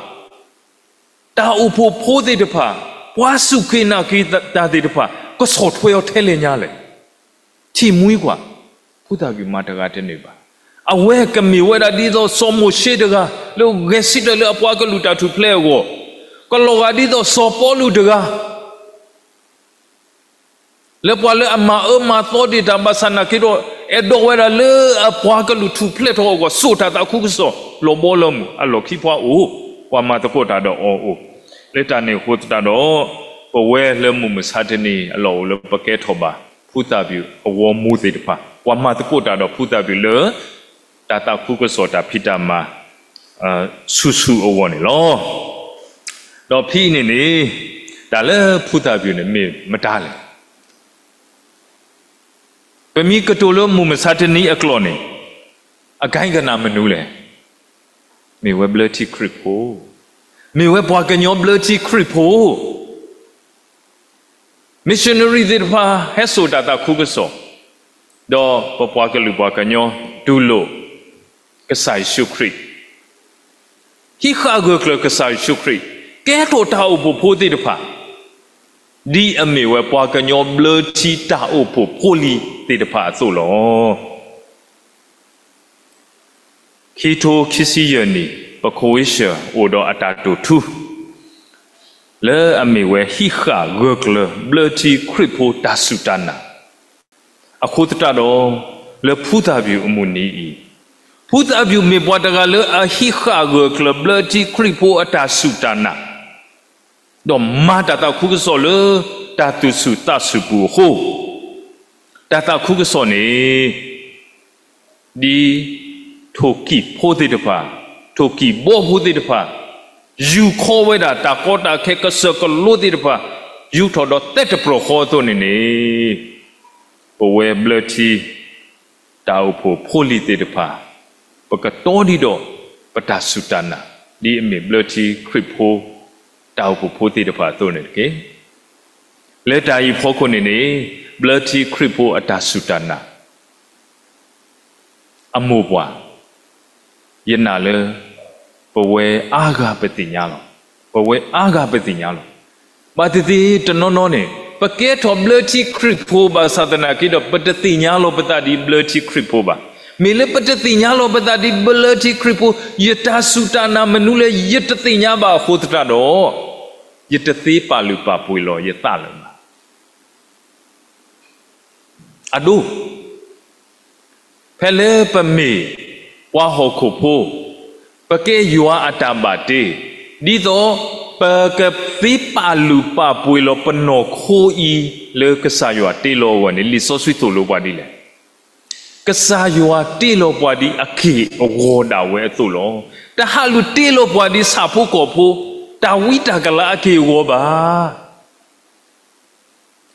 တၢ်အိၣ်ဖှိၣ်ဖိသ့ၣ်တဖၣ်, ပှၤစူၢ်က့ၤနာ်က့ၤတၢ်သ့ၣ်တဖၣ် ကဆီၣ်ထွဲအီၤထဲလဲၣ်ညါလဲၣ်. ထံၣ်မှံကွၢ်, ဖူသးပျူၤမၤတဂၤတန့ၢ်ဘၣ်. အဝဲကမ့ၢ်ဝဲဒၣ်ဒ်သိးစီၤမိၤၡ့တဂၤ လၢဂဲၤဆၢထၢၣ်လၢအပှၤကလုာ်တၢ်ထူၣ်ဖျဲးအဂီၢ်, ကလီၤဂာ်ဒ်သိးစီၤပီလူးတဂၤ လၢပှၤလၢအမၤအၢမၤသီတ့ၢ်တၢ်ဘၣ်ဆၣ်နာ်က့ဒီး အဲၣ်ဒိးဝဲဒၣ်လၢအပှၤကလုာ်ထူၣ်ဖျဲးထီၣ်အဂီၢ် စိာ်တၢ်သးခုကစီၣ် လီၤဘီလၢမုၢ် အလီၢ်ခံပှၤအိၣ်, ပှၤမၤသကိးတၢ်ဒီးအီၤအိၣ်, လၢတၢ်န့ၣ်အဃိသတးဒီး ပဝဲလၢမုၢ်မဆါတနံၤ အလီၢ်အိၣ်လၢပကဲထီၣ်ဘၣ် ဖူသးပျူၤအဂီၢ်မိၢ်သ့ၣ်တဖၣ် ပှၤမၤသကိးတၢ်ဒီးဖူသးပျူၤလၢ တၢ်သးခုကစီၣ်တၢ်ဖံးတၢ်မၤ ဆူၣ်ဆူၣ်အဂီၢ်န့ၣ်လီၤ. ဒီးဖဲအံၤန့ၣ်န့ၣ် တၢ်လၢဖူသးပျူၤန့ၣ်မ့ၢ်မတၤလဲၣ်. ပမ့ၢ်ကတိၤလၢမုၢ်မဆါတနံၤအကျိာ်န့ၣ် အကဲကနၣ်မနုၤလဲၣ်. မ့ၢ်ဝဲဘျၢထံခရံာ်ဖိ, မ့ၢ်ဝဲပှၤကညီဘျၢထံခရံာ်ဖိ missionary သ့ၣ်တဖၣ် ဟဲစိာ်တၢ်သးခုကစီၣ်, ဒီးပပှၤကလုာ်ပှၤကညီတူၢ်လိာ်ကစၢ်ယ့ၣ်ၡူးခရံာ်, ဟံးဃာ်ဂၢၢ်ကျၢၤကစၢ်ယ့ၣ်ၡူးခရံာ်, ကဲထီၣ်တၢ်အိၣ်ဖှိၣ်ဖိသ့ၣ်တဖၣ်, ဒ်အမ့ၢ်ဝဲပှၤကညီဘျၢထံတၢ်အိၣ်ဖှိၣ်ဖိလံၤသ့ၣ်တဖၣ်အသိးလီၤ. ခံထိခံဆံယဲၢ်နံၣ် ပ convention အိၣ်ဒီးအတၢ်တိာ်ထူ လၢအမ့ၢ်ဝဲဟံးဃာ်ဂၢၢ်ကျၢၤဘျၢထံခရံာ်ဖိတၢ်စူၢ်တၢ်နာ်, အဃိသတးဒီး လၢဖုသၣ်ပျူၣ်အမုၢ်နံၤအံၤ, ဖုသၣ်ပျူၣ်မ့ၢ်ပှၤတဂၤလၢအဟံးဃာ်ဂၢၢ်ကျၢၤဘျၢထံခရံာ်ဖိအတၢ်စူၢ်တၢ်နာ် ဒီးမၤတၢ်သးခုကစီၣ်လၢတၢ်သူၣ်ဆူၣ်သးဆူၣ်ပူၤအဃိ, တၢ်သးခုကစီၣ်န့ၣ် ဒ်ထိၣ်ကံၢ်ဖိသ့ၣ်တဖၣ်, ထိၣ်ကံၢ်ဘီဖိသ့ၣ်တဖၣ်, ယူၢ်ခီဝဲဒၣ်တၢ်ကီတၢ်ခဲကစၢၢ်ကလိသ့ၣ်တဖၣ်, ယူၢ်ထီၣ်ဒီးသဲတပျီၤဃီအသိးန့ၣ်န့ၣ်, ပဝဲဘျၢထံ တၢ်အိၣ်ဖှိၣ်ဖိလံၤသ့ၣ်တဖၣ်, ပကတီဒံးဒီးပတၢ်စူၢ်တၢ်နာ်, ဒ်အမ့ၢ်ဘျၢထံခရံာ်ဖိ တၢ်အိၣ်ဖှိၣ်ဖိသ့ၣ်တဖၣ်အသိးန့ၣ်တက့ၢ်. လၢတၢ်အံၤအဖီခိၣ်န့ၣ်န့ၣ်, ဘျၢထံခရံာ်ဖိအတၢ်စူၢ်တၢ်နာ် အမိၢ်ပှၢ်, ယနာ်လၢ ပဝဲအါဂၤပသ့ၣ်ညါလီၤ. ပဝဲအါဂၤပသ့ၣ်ညါလီၤ. ဘၣ်သ့ၣ်သ့ၣ်တနီၤနီၤန့ၣ် ပကဲထီၣ်ဘျၢထံခရံာ်ဖိဘၣ်ဆၣ်သနာ်က့ဒီး ပတသ့ၣ်ညါလီၤပသးဒ်ဘျၢထံခရံာ်ဖိဘၣ်. မ့ၢ်လၢပတသ့ၣ်ညါလီၤပသးဒ်ဘျၢထံခရံာ်ဖိ, ယတၢ်စူၢ်တၢ်နာ်မနုၤလဲၣ် ယတသ့ၣ်ညါဘၣ်အဃိသတးဒီး, ယတသ့ပာ်လုၢ်ပာ်ပှ့ၤလီၤယသးလၢၤဘၣ်. အဒိ ဖဲလၢပမ့ၢ်ပှၤဟီၣ်ခိၣ်ဖိ, ပကဲယွၤအတၢ်ဘၣ်တ့, ဒ်သိးပကသ့ပာ်လုၢ်ပာ်ပှ့ၤလီၤပနီၢ်ခိအံၤ လၢကစၢ်ယွၤတ့လီၤအဂီၢ်န့ၣ် လံာ်စီဆှံသိၣ်လိပှၤဒ်လဲၣ်. ကစၢ်ယွၤတ့လီၤပှၤဒ်အက့ၢ်အဂီၤဒၣ်ဝဲအသိးလီၤ. တဟးလူၤတ့လီၤပှၤဒ်ဆၣ်ဖိကီၢ်ဖိ, တၢ်ဝံတၢ်ကလၤအက့ၢ်အဂီၤဘၣ်.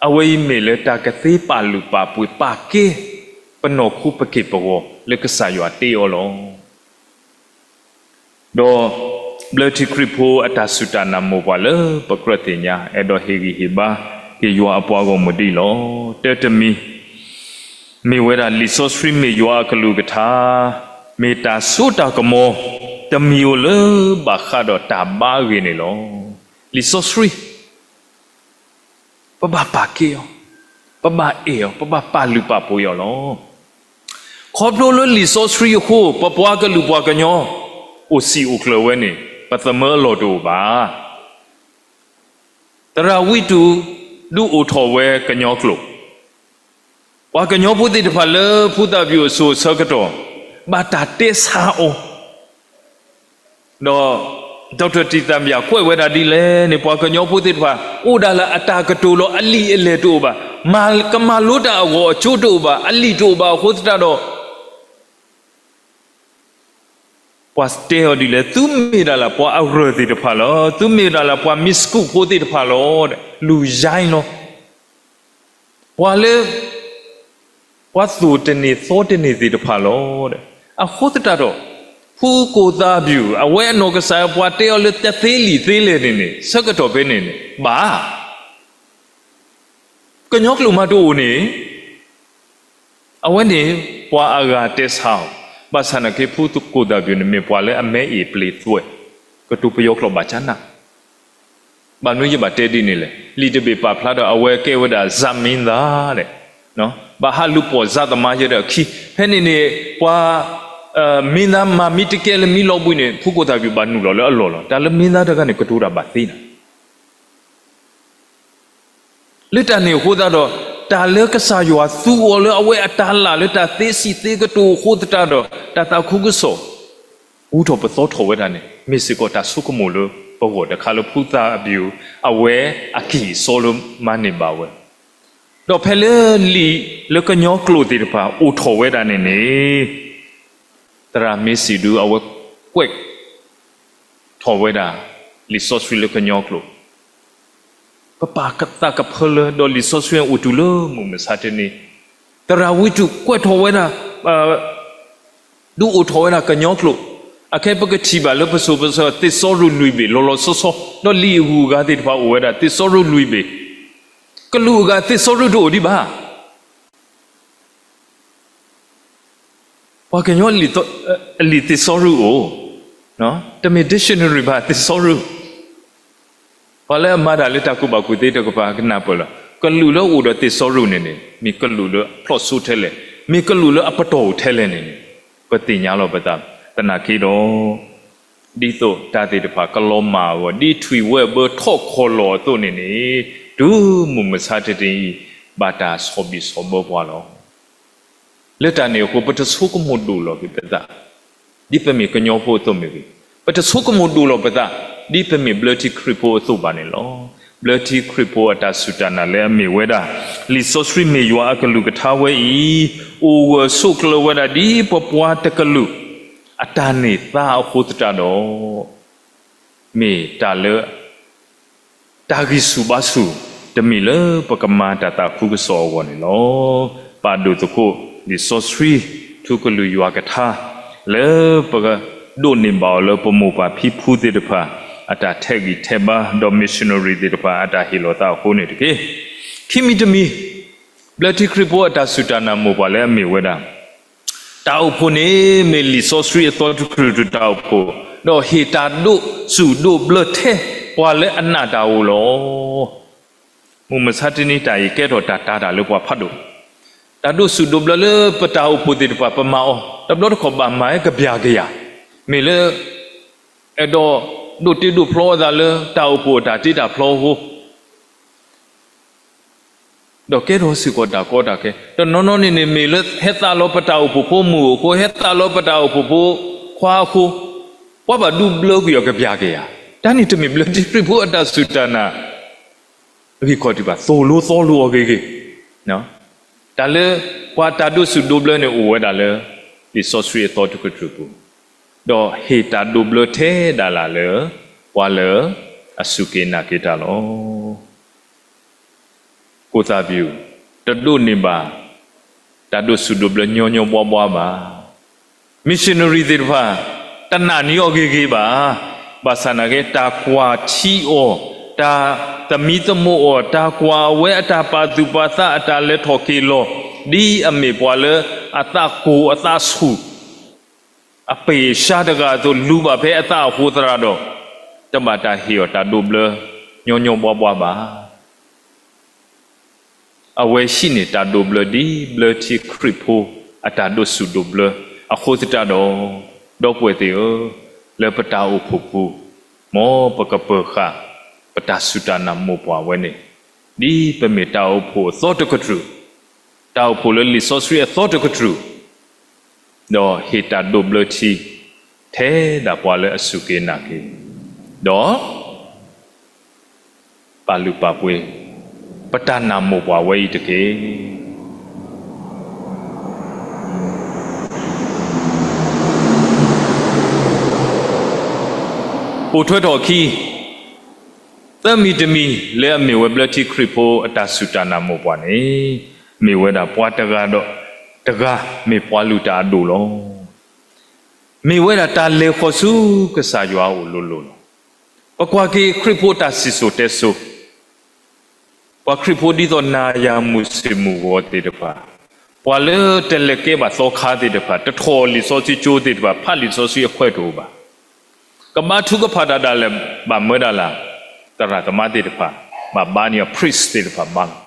အဝဲအံၤမ့ၢ်လၢတၢ်ကသ့ပာ်လုၢ်ပာ်ပှ့ၤပာ်ကဲ ပနီၢ်ခိပက့ၢ်ပဂီၤလၢကစၢ်ယွၤတ့အီၤလီၤ. ဒီးဘျၢထံခရံာ်ဖိအတၢ်စူၢ်တၢ်နာ်မိၢ်ပှၢ်လၢပကြၢးသ့ၣ်ညါ အဲၣ်ဒိးဟ့ၣ်ဂံၢ်ဟ့ၣ်ဘါက့ၤယွၤအပှၤဂီၢ်မုၢ်ဒ်အံၤလီၤ. တၢတမံၤ, မ့ၢ်ဝဲဒၣ်လံာ်စီဆှံမ့ၢ်ယွၤအကလုၢ်ကထါ, မ့ၢ်တၢ်စိတၢ်ကမီၤ တမံၤဧိၤလၢဘၣ်ဃးဒီးတၢ်ဘါအဂ့ၢ်န့ၣ်လီၤ. လံာ်စီဆှံ ပဘၣ်ပာ်ကဲအီၤ, ပဘၣ်အဲၣ်အီၤ, ပဘၣ်ပာ်လုၢ်ပာ်ပှ့ၤအီၤလီၤ. ခီဖျိလၢလံာ်စီဆှံအဃိ ပပှၤကလုာ်ပှၤကညီ အိၣ်စံာ်အိၣ်ကျၢၤဝဲန့ၣ် ပသမၢအလီၢ်တအိၣ်ဘၣ်. သရၣ်ဝံတူၣ် ဒုးအိၣ်ထီၣ်ဝဲကညီကျိာ်, ပှၤကညီဖိသ့ၣ်တဖၣ်လၢဖုသၣ်ပျူၣ်အစိၤအဆၢကတီၢ် ဘၣ်တၢ်တဲဆါအီၤ ဒီး ဒီးတံၣ်သၣ်မယၣ်ကွဲးဝဲဒၣ်ဒ်လဲၣ်န့ၣ် ပှၤကညီဖိသ့ၣ်တဖၣ် အိၣ်ဒၣ်လၢအတၢ်ကတိၤလီၤ အလံာ်အလဲၢ်တအိၣ်ဘၣ်, မၤကမၤလိတၢ်အဂီၢ်အကၠိတအိၣ်ဘၣ်, အလံာ်တအိၣ်ဘၣ်အဃိသတးဒီး ပှၤတဲအီၤဒ်လဲၣ်, သုမ့ၢ်ဒၣ်လၢပှၤအရၢၢ်သ့ၣ်တဖၣ်လီၤ, သုမ့ၢ်ဒၣ်လၢပှၤမံၤစကူးဖိသ့ၣ်တဖၣ်လီၤ, လူၤယါလီၤ. ပှၤလၢ ပှၤသိၣ်တန့ၢ်သီတန့ၢ်သ့ၣ်တဖၣ်လီၤ. အဃိသတးဒီး ဖုကိၣ်သၣ်ပျူၣ် အဝဲအနီၢ်ကစၢ်ပှၤတဲအီၤလၢတသ့လံာ်သ့လဲၣ်န့ၣ်န့ၣ် ဆၢကတီၢ်ဖဲန့ၣ်န့ၣ် ဘၣ် ကညီကျိာ်မးတအိၣ်န့ၣ် အဝဲန့ၣ် ပှၤအဂၤတဲဆါအီၤ, ဘၣ်ဆၣ်နာ်က့ ဖုကိၣ်သၣ်ပျူၣ်န့ၣ်မ့ၢ်ပှၤလၢအမဲအ့ၣ်ပျ့ၤသွဲၣ်, ကတိၤပယီၤကျိာ်ဘၣ်ဆၣ်နၢ် ဘၣ်မနုၤယဘၣ်တဲဒ်န့ၣ်လဲၣ်, လံာ်တဘ့ၣ်ပာ်ဖျါဒီး အဝဲကဲဝဲဒၣ် ဇာတ်မင်းသား ဒီး ဘၣ်ဟးလူၤပိာ် ဇာတ်သမား ယဲဒီးအခံ, ဖဲန့ၣ်န့ၣ် ပှၤ မင်းသား မၤမံတကဲလၢမံလီၤဘှံးန့ၣ် ဖုကိၣ်သၣ်ပျူၣ်ဘၣ်နုာ်လီၤလၢအလီၢ်လီၤ. တၢ်လၢမင်းသားတဂၤန့ၣ် ကတိၤတၢ်ဘၣ်သ့နၤ လၢတၢ်န့ၣ်အဃိသတးဒီး တၢ်လၢကစၢ်ယွၤသူအီၤလၢအဝဲအတၢ်လၢ်လၢတၢ်သ့စံးသ့ကတိၤအဃိသတးဒီး တၢ်သးခုကစီၣ် အူထီၣ်ပသီထီၣ်ဝဲဒၣ်န့ၣ် မ့ၢ်စ့ၢ်ကီးတၢ်ဆိကမိၣ်လၢပဂီၢ်တခါလၢဖုသၣ်ပျူၣ် အဝဲအကံၢ်အစီလၢမၤန့ၢ်ဘၣ်ဝဲ ဒီးဖဲလၢလံာ်လၢကညီကျိာ်သ့ၣ်တဖၣ်အိၣ်ထီၣ်ဝဲဒၣ်န့ၣ်န့ၣ် သရၣ်မ့စံးဒု အဝဲကွဲး ထီၣ်ဝဲဒၣ် လံာ်စီဆှံလၢကညီကျိာ်, ပပာ်သးကဖၢလၢ ဒီးလံာ်စီဆှံအိၣ်တုၤလၢမုၢ်မဆါတနံၤ, သရၣ်ဝံတူၣ်ကွဲးထီၣ်ဝဲဒၣ် ဒုးအိၣ်ထီၣ်ဝဲဒၣ်ကညီကျိာ်, အခဲပကထံၣ်ဘၣ်လၢပစိၤပဆၢသ့စီရုၢ်လွံၢ်ဘ့ၣ် လီၤလီၤဆီဆီ, ဒီးလံာ်အဂုၤအဂၤသ့ၣ်တဖၣ်အိၣ်ဝဲဒၣ်သ့စီရုၢ်လွံၢ်ဘ့ၣ်, ကလူးအဂၤသ့စီရုၢ်တအိၣ်ဒံးဘၣ်. ပှၤကညီအလံာ်သ့စီရုၢ်အိၣ်, တမ့ၢ် dictionary ဘၣ် သ့စီရုၢ်. ပှၤလၢအမၤတၢ်လၢတၢ်ကူၣ်ဘၣ်ကူၣ်သ့တကပၤကနၢ်ပၢၢ်လီၤ. ကလူးလၢအိၣ်ဒီးသ့စီရုၢ်န့ၣ်န့ၣ် မ့ၢ်ကလူးလၢအဖျီၣ်စိထဲလဲၣ်, မ့ၢ်ကလူးလၢအပတီၢ်အိၣ်ထဲလဲၣ်န့ၣ်န့ၣ် ပသ့ၣ်ညါလီၤပသး. သနာ်က့ဒီး ဒ်သိးတၢ်သ့ၣ်တဖၣ်ကလီၤမၢ်အဂီၢ် ဒ်ထွံၣ်ဝဲၢ်ဘၢထီၣ်ခီၣ်လီၢ်အသိးန့ၣ်န့ၣ် တုၤမုၢ်မဆါတနံၤအံၤ ဘၣ်တၢ်ဆီၣ်ဘံၣ်ဆီၣ်ဘၢပှၤလီၤ. လၢတၢ်န့ၣ်အဃိ ပတဆိကမိၣ်ဒိၣ်လီၤက့ၤပသး ဒ်ပမ့ၢ်ကညီဖိအသိးမ့ၢ်ဂ့ၤ, ပတဆိကမိၣ်ဒိၣ်လီၤပသး ဒ်ပမ့ၢ်ဘျၢထံခရံာ်ဖိအသိးဘၣ်န့ၣ်လီၤ. ဘျၢထံခရံာ်ဖိအတၢ်စူၢ်တၢ်နာ်လၢအမ့ၢ်ဝဲဒၣ် လံာ်စီဆှံမ့ၢ်ယွၤအကလုၢ်ကထါဝဲအံၤ အိၣ်ဂၢၢ်ဆိးကျၢၤဝဲဒၣ်ဒ်ပပှၤတကလုာ် အတၢ်န့ၢ်သါအဃိသတးဒီး မ့ၢ်တၢ်လၢ တၢ်ဂံၢ်ဆူၣ်ဘါဆူၣ် တမံၤလၢပကမၤတၢ်သးခုကစီၣ်အဂီၢ်န့ၣ်လီၤ. ပာ်ဒိၣ်သကိး လံာ်စီဆှံ ထူကလုၢ်ယွၤကထါ လၢပကဒိးန့ၢ်ဘၣ်အီၤလၢပမိၢ်ပၢ်ဖံဖုသ့ၣ်တဖၣ် အတၢ်ထဲးဂံၢ်ထဲးဘါ ဒီး missionary သ့ၣ်တဖၣ် အတၢ်ဟ့ၣ်လီၤသးအဃိန့ၣ်တက့ၢ်. ခံမံၤတမံၤ ဘျၢထံခရံာ်ဖိအတၢ်စူၢ်တၢ်နာ်မိၢ်ပှၢ်လၢအမ့ၢ်ဝဲဒၣ် တၢ်အိၣ်ဖှိၣ်န့ၣ်မ့ၢ်လံာ်စီဆှံအသီတကတြူၢ်တၢ်အိၣ်ဖှိၣ်, ဒီးဟ့ၣ်တၢ်ဒိးစူၣ်ဒိးဘျၢထဲပှၤလၢအနာ်တၢ်ဧိၤလီၤ. မုၢ်မဆါတနံၤတၢ်အံၤကဲထီၣ်တၢ်တာ်တၢ်လၢပှၤဖးဒိၣ်, တၢ်ဒိးစူၣ်ဒိးဘျၢလၢပတၢ်အိၣ်ဖှိၣ်သ့ၣ်တဖၣ် ပမၤအီၤ တဘျီတခီၣ်ဘၣ်မၤဝဲကပျၢ်ကယၤ, မ့ၢ်လၢ အဲၣ်ဒိးဒိးတ့ဒိးဖျီအသးလၢတၢ်အိၣ်ဖှိၣ်အတၢ်တ့တၢ်ဖျီအဃိ ဒီးကဲထီၣ်စ့ၢ်ကီးတၢ်ကီတၢ်ခဲ, တနီၤနီၤန့ၣ်န့ၣ် မ့ၢ်လၢဟဲသးလီၤပတၢ်အိၣ်ဖှိၣ်ဖိမုၢ်အဃိ, ဟဲသးလီၤပတၢ်အိၣ်ဖှိၣ်ဖိခွါအဃိ, ပှၤဘၣ်ဒူဘျၢကွံာ်အီၤကပျၢ်ကယၤ, တၢ်န့ၣ်တမ့ၢ်ဘျၢထံခရံာ်ဖိအတၢ်စူၢ်တၢ်နာ် ဂ့ၢ်ခီၣ်ထံးဘၣ်, သိၣ်လိသီလိအီၤဂ့ၤဂ့ၤ, တၢ်လၢပှၤတၢ်ဒိးစူၣ်ဒိးဘျၢန့ၣ်အိၣ်ဝဲဒၣ်လၢ လံာ်စီဆှံအသီတကတြူၢ်ပူၤ, ဒီးဟ့ၣ်တၢ်ဒိးဘျၢထဲဒၣ်လၢ်လၢ ပှၤလၢအစူၢ်က့ၤနာ်က့ၤတၢ်လီၤ. ကိၣ်သၣ်ပျူၣ် တဒိးန့ၢ်ဘၣ် တၢ်ဒိးစူၣ်ဒိးဘျၢညီညီဘှါဘှါဘၣ်. missionary သ့ၣ်တဖၣ် တနာ်န့ၢ်အီၤဂ့ၤဂ့ၤဘၣ်. ဘၣ်ဆၣ်နာ်က့ တၢ်ကွၢ်ထံအီၤ, တၢ်သမံသမိးအီၤ, တၢ်ကွၢ်အဝဲအတၢ်ပာ်သူၣ်ပာ်သး အတၢ်လဲၤထီၣ်က့ၤလီၤ, ဒ်အမ့ၢ်ပှၤလၢအသးကိၢ်အသးဆူၣ် အပ့ၢ်အရှါတဂၤအသိး လူၤဘၣ်ဖဲအသးအဃိသရၣ်ဒီး တဘၣ်တၢ်ဟ့ၣ်အီၤတၢ်ဒိးဘျၢ ညီညီဘှါဘှါဘၣ်. အဝဲဟံးန့ၢ်တၢ်ဒိးဘျၢဒ်ဘျၢထံခရံာ်ဖိ အတၢ်ဒိးစူၣ်ဒိးဘျၢအဃိသတးဒီး, ဒီပုၢ်ဝဲၢ်သ့ၣ်ဧၢ, လၢပတၢ်အိၣ်ဖှိၣ်ပူၤ, မ်ပကပၢၤဃာ် ပတၢ်စူၢ်တၢ်နာ်မိၢ်ပှၢ်ဝဲန့ၣ်, ဒ်ပမ့ၢ်တၢ်အိၣ်ဖှိၣ်အသီတကတြူၢ်, တၢ်အိၣ်ဖှိၣ်လၢလံာ်စီဆှံအသီတကတြူၢ်, ဒီးဟ့ၣ်တၢ်ဒိးဘျၢထံ ထဲဒၣ်ပှၤလၢအစူၢ်က့ၤနာ်က့ၤ, ဒီး ပာ်လုၢ်ပာ်ပှ့ၤ ပတၢ်နာ်မိၢ်ပှၢ်ဝဲအံၤတက့ၢ်. ပိာ်ထွဲထီၣ်အခံ သၢမံၤတမံၤလၢအမ့ၢ်ဝဲဘျၢထံခရံာ်ဖိအတၢ်စူၢ်တၢ်နာ်မိၢ်ပှၢ်န့ၣ်, မ့ၢ်ဝဲဒၣ်ပှၤတဂၤဒီးတဂၤ မ့ၢ်ပှၤလုၢ်တၢ်အဒိၣ်လီၤ. မ့ၢ်ဝဲဒၣ်တၢ်လဲၤဃီၤဆူကစၢ်ယွၤအအိၣ်လိၤလိၤလီၤ. ပကွၢ်က့ၤခရံာ်ဖိတၢ်စံၣ်စိၤတဲစိၤ, ပှၤခရံာ်ဖိဒ်သိးနၤယၤမုၢ်ဆ့ၣ်မုၢ်ဂီၤသ့ၣ်တဖၣ်, ပှၤလၢတလဲၤကဲဘၣ်သီခါသ့ၣ်တဖၣ်, တထီၣ်လံာ်စီဆှံကၠိသ့ၣ်တဖၣ်, ဖးလံာ်စီဆှံအခွဲးတအိၣ်ဘၣ်. ကဘါထုကဖၣ်တၢ်ဒၣ်လဲာ်ဘၣ်မၢဒၣ်လၢ်, သရၣ်သမါသ့ၣ်တဖၣ် ဘၣ်ဘါန့ၢ်အီၤ, priest သ့ၣ်တဖၣ်ဘါလီၤ.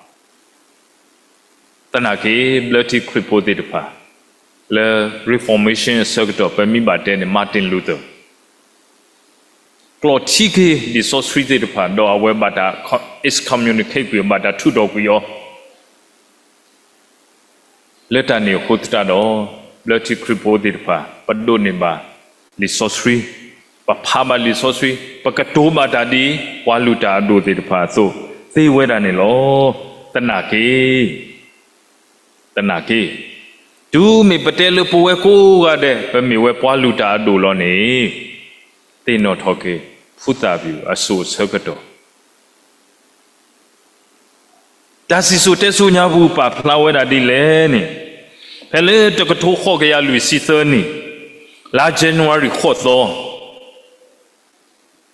သနာ်က့ ဘျၢထံခရံာ်ဖိသ့ၣ်တဖၣ် လၢ Reformation အဆၢကတီၢ် ပမ့ၢ်ဘၣ်တဲန့ၣ် Martin Luther ကျိးထံက့ၤလံာ်စီဆှံသ့ၣ်တဖၣ် ဒီးအဝဲဘၣ်တၢ် excommunicate ကွံာ်အီၤ, ဘၣ်တၢ်ထုးထီၣ်ကွံာ်အီၤ. လၢတၢ်န့ၣ်အဃိသတးဒီး ဘျၢထံခရံာ်ဖိသ့ၣ်တဖၣ် ပဒိးန့ၢ်ဘၣ်လံာ်စီဆှံ, ပဖးဘၣ်လံာ်စီဆှံ, ပကတိၤဘၣ်တၢ်ဒ်ပှၤလုၢ်တၢ်အဒိၣ်သ့ၣ်တဖၣ်အသိး သ့ဝဲဒၣ်န့ၣ်လီၤ. သနာ်က့ သနာ်က့ တုၤမ့ၢ်ပတဲလၢပဝဲကိးဂၤဒဲး ပမ့ၢ်ဝဲပှၤလုၢ်တၢ်အဒိၣ်လီၤန့ၣ်, သ့ၣ်နီၣ်ထီၣ်က့ၤ ဖုသၣ်ပျူၣ်အစိၤအဆၢကတီၢ် တၢ်စံၣ်စိၤတဲစိၤညါပူၤ ပာ်ဖျါဝဲဒၣ်ဒ်လဲၣ်န့ၣ်, ဖဲလၢတကထိဃိးကယၤလွံၢ်ဆံသၢနံၣ် လါ January ဃိးသီ,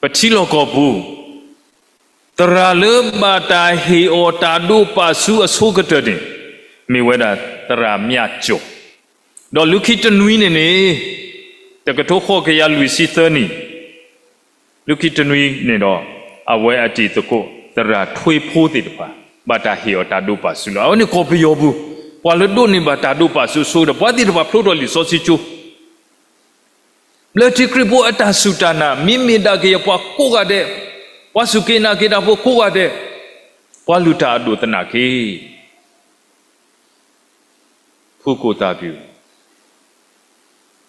ပထံလီၢ်ကီၢ်ပူၤ, သရၣ်လၢဘၣ်တၢ်ဟ့ၣ်အီၤတၢ်ဒိးပာ်ဆူအဆိကတၢၢ်န့ၣ် မ့ၢ်ဝဲဒၣ်သရၣ်မျၢ်ကၠီၣ်, ဒီးလၢခံတနွံန့ၣ်န့ၣ်, တကထိဃိးကယၤလွံၢ်ဆံသၢနံၣ်, လၢခံတနွံန့ၣ်ဒီး အဝဲအတံၤသကိး သရၣ်ထွ့ဖိသ့ၣ်တဖၣ် ဘၣ်တၢ်ဟ့ၣ်အီၤတၢ်ဒိးပာ်ဆူလီၤ. အဝဲန့ၣ်ကီၢ်ပယီၤပူၤ, ပှၤလၢဒိးန့ၢ်ဘၣ်တၢ်ဒိးပာ်ဆူအဆိကတၢၢ်, ပှၤသ့ၣ်တဖၣ်ဖျိထီၣ်လံာ်စီဆှံကၠိ, ဘျၢထံခရံာ်ဖိအတၢ်စူၢ်တၢ်နာ် မ့မ့ၢ်ဒၣ်ကယဲၢ်ပှၤကိးဂၤဒဲး, ပှၤစူၢ်က့ၤနာ်က့ၤတၢ်ဖိကိးဂၤဒဲး, ပှၤလုၢ်တၢ်အဒိၣ်သနာ်က့ ဖုကိၣ်သၣ်ပျူၣ်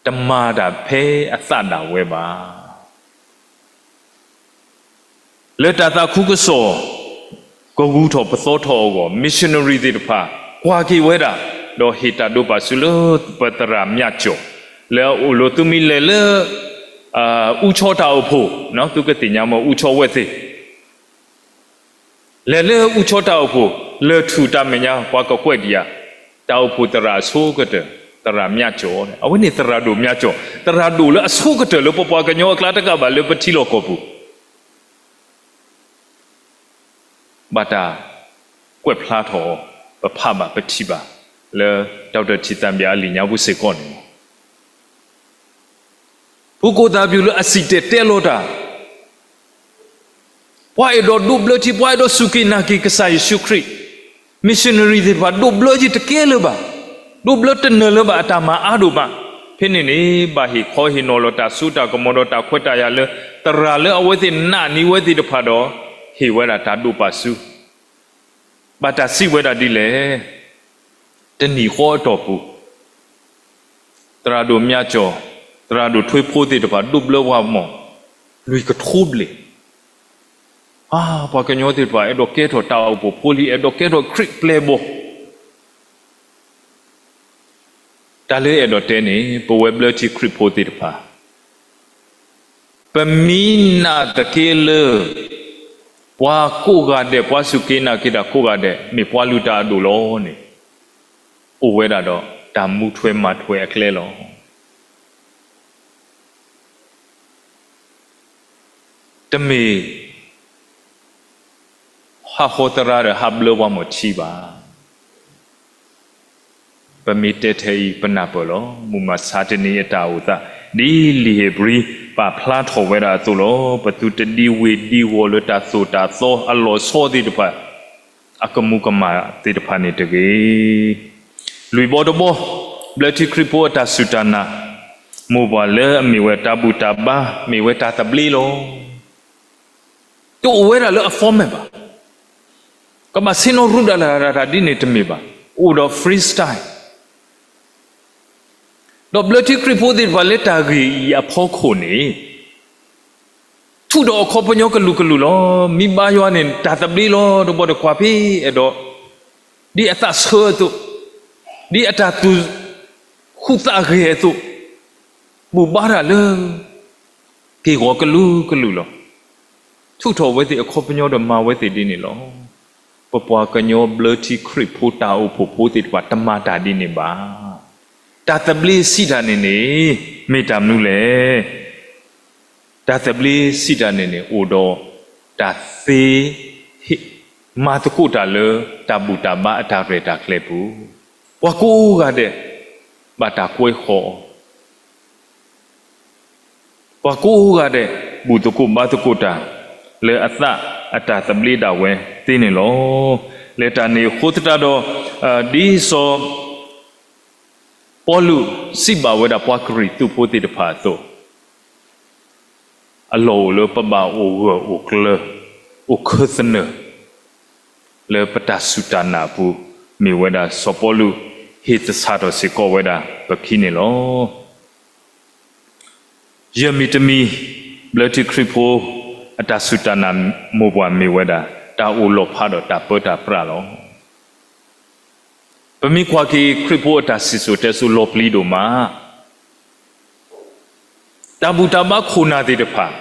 တမၤတၢ်ဖဲအသးဒၣ်ဝဲဘၣ်. လၢတၢ်သးခုကစီၣ် ကဂူၤထီၣ်ပသီထီၣ်အဂီၢ် missionary သ့ၣ်တဖၣ် ကွၢ်က့ၤဝဲဒၣ်, ဒီးဟ့ၣ်တၢ်ဒိးပာ်ဆူလၢပသရၣ်မျၢ်ကၠီၣ်, လၢအအိၣ်လၢသုမ့ၢ်လဲၤလၢ အူဆီတၢ်အိၣ်ဖှိၣ်, သုကသ့ၣ်ညါမ့ၢ်အူဆီဝဲသ့ၣ် လဲၤလၢအူဆီတၢ်အိၣ်ဖှိၣ်, လၢၢ်ထူၣ်တၢ်မဲာ်ညါပှၤကကွဲးဒံးဧါ, တၢ်အိၣ်ဖှိၣ်သရၣ်အဆိကတၢၢ်, သရၣ်မျၢ်ကၠီၣ်, အဝဲန့ၣ်သရၣ်ဒိၣ်မျၢ်ကၠီၣ်, သရၣ်ဒိၣ်လၢအဆိကတၢၢ်လၢပပှၤကညီအကျါတကးဘၣ်လၢပထံလီၢ်ကီၢ်ပူၤ ဘၣ်တၢ်ကွဲးဖျါထီၣ်အီၤ, ပဖးဘၣ်ပထံၣ်ဘၣ် လၢ ဒီးတၢ်ထံၣ်သးဘၣ်အလံာ်ညါပူၤစ့ၢ်ကီးန့ၣ်လီၤ. ဖုကိၣ်သၣ်ပျူၣ်လၢအစံၣ်တဲၤတဲလီၤတၢ်, ပှၤအဲၣ်ဒိးဒိးဘျၢထံ, ပှၤအဲၣ်ဒိးစူၢ်က့ၤနာ်က့ၤကစၢ်ယ့ၣ်ၡူးခရံာ်, missionary သ့ၣ်တဖၣ် ဒိးဘျၢယတကဲလၢၤဘၣ်, ဒိးဘျၢတနၢၤလၢၤဘၣ်, အတၢ်မၤအါဒိၣ်မး, ဖဲန့ၣ်န့ၣ် ဘၣ်ဟ့ၣ်ခီဟ့ၣ်နီၤလီၤတၢ်စိတၢ်ကမီၤဒီးတၢ်ခွဲးတၢ်ယာ်လၢ သရၣ်လၢအဝဲသ့ၣ်နာ်န့ၢ်ဝဲသ့ၣ်တဖၣ်ဒီး ဟ့ၣ်ဝဲဒၣ်တၢ်ဒိးပာ်ဆူ ဘၣ်တၢ်စံးဝဲဒၣ်ဒ်လဲၣ်, တနံၤဃီအတီၢ်ပူၤ သရၣ်ဒိၣ်မျၢ်ကၠီၣ်, သရၣ်ဒိၣ်ထွ့ဖိသ့ၣ်တဖၣ် ဒိးဘျၢပှၤမီၢ် လွံၢ်ကထိဘျဲၣ်, ပှၤကညီသ့ၣ်တဖၣ် အဲၣ်ဒိးကဲထီၣ်တၢ်အိၣ်ဖှိၣ်ဖိလံ, အဲၣ်ဒိးကဲထီၣ်ခရံာ်ပျဲၢ်ဘီၣ်, တၢ်လၢအဲၣ်ဒိးတဲန့ၣ် ပဝဲဘျၢထံခရံာ်ဖိသ့ၣ်တဖၣ် ပမ့ၢ်နာ်သက့လၢ ပှၤကိးဂၤဒဲး, ပှၤစူၢ်က့ၤနာ်က့ၤတၢ်ကိးဂၤဒဲး မ့ၢ်ပှၤလုၢ်တၢ်အဒိၣ်လီၤန့ၣ်, အိၣ်ဝဲဒၣ်ဒီးတၢ်မူထွဲမၤထွဲအကျဲလီၤ. တမ့ၢ်ဟးဃီသရၣ်ဒီးဟးဘျၢပှၤမီၢ်ထံဘၣ်. ပမ့ၢ်တဲထဲအံၤ ပနၢ်ပၢၢ်လီၤ. မုၢ်မဆါတနံၤအတၢ်အိၣ်သး ဒ်လံာ်ဧ့ၤဘြံၤပာ်ဖျါထီၣ်ဝဲဒၣ်အသိးလီၤ. ပသုတဒံဝ့ၤဒံဝီၤလၢတၢ်သိၣ်တၢ်သီအလီၤဆီသ့ၣ်တဖၣ်, အကမူၤကမၣ်သ့ၣ်တဖၣ်န့ၣ်တဂ့ၤ. လွံၢ်ဘီတဘီ, ဘျၢထံခရံာ်ဖိအတၢ်စူၢ်တၢ်နာ် မိၢ်ပှၢ်လၢအမ့ၢ်ဝဲတၢ်ဘူၣ်တၢ်ဘါ မ့ၢ်ဝဲတၢ်သဘျ့လီၤ. တအိၣ်ဝဲဒၣ်လၢအ format ဘၣ်. ကဘၣ်ဆ့ၣ်နီၤရူၢ်ဒၣ်လၢတၢ်ဒ်န့ၣ် တမ့ၢ်ဘၣ်. အိၣ်ဒီး freestyle ဒီးဘျၢထံခရံာ်ဖိသ့ၣ်တဖၣ်လၢတၢ်ဂ့ၢ်အံၤအဖီခိၣ်န့ၣ် ထုးထီၣ်အခီပညီကလုာ်ကလုာ်လီၤ. မ့ၢ်ဘါယွၤန့ၣ် တၢ်သဘျ့လီၤ. တဘီတကွၢ်ဖဲအဲၣ်ဒိး ဒ်အသးဆၢအသိး, ဒ်အတၢ်သူၣ်ဃူသးဂဲၤအသိး, ဘူၣ်ဘါတၢ်လၢ က့ၢ်ဂီၤကလုာ်ကလုာ်လီၤ. ထုးထီၣ်ဝဲသ့ၣ်အခီပညီဒီးမၤဝဲသ့ၣ်ဒ်န့ၣ်လီၤ. ပပှၤကညီဘျၢထံခရံာ်ဖိတၢ်အိၣ်ဖှိၣ်ဖိသ့ၣ်တဖၣ် တမၤတၢ်ဒ်န့ၣ်ဘၣ်. တၢ်သဘျ့စံးတၢ်န့ၣ်န့ၣ် မ့ၢ်တၢ်မနုၤလဲၣ်. တၢ်သဘျ့စံးတၢ်န့ၣ်န့ၣ် အိၣ်ဒီးတၢ်သ့ မၤသကိးတၢ်လၢတၢ်ဘူၣ်တၢ်ဘါအတၢ်ရဲၣ်တၢ်ကျဲၤပူၤ, ပှၤကိးဂၤဒဲး ဘၣ်တၢ်ကွဲဃီၤအီၤ, ပှၤကိးဂၤဒဲး ဘူၣ်သကိးဘါသကိးတၢ် လၢအသးအတၢ်သဘျ့ဒၣ်ဝဲသ့န့ၣ်လီၤ. လၢတၢ်န့ၣ်အဃိသတးဒီး ဒ်စီၤပီလူးစံးဘၣ်ဝဲဒၣ်ပှၤကရံၣ်သူးဖိသ့ၣ်တဖၣ်အသိး အလီၢ်အိၣ်လၢပဘၣ်အိၣ်ဂၢၢ်အိၣ်ကျၢၤ အိၣ်ခၢၣ်သနၢၣ် လၢပတၢ်စူၢ်တၢ်နာ်အပူၤ မ့ၢ်ဝဲဒၣ်စီၤပီလူးဟ့ၣ်သဆၣ်ထီၣ်စ့ၢ်ကီးဝဲဒၣ်ပခံန့ၣ်လီၤ. ယဲၢ်မံၤတမံၤ ဘျၢထံခရံာ်ဖိအတၢ်စူၢ်တၢ်နာ်မိၢ်ပှၢ်မ့ၢ်ဝဲဒၣ် တၢ်အိၣ်လီၤဖးဒီးတၢ်ပၢတၢ်ပြးလီၤ. ပမ့ၢ်ကွၢ်က့ၤခရံာ်ဖိအတၢ်စံၣ်စိၤတဲစိၤလီၤပျံၤဒိၣ်မး, တၢ်ဘူၣ်တၢ်ဘါခိၣ်နၢ်သ့ၣ်တဖၣ်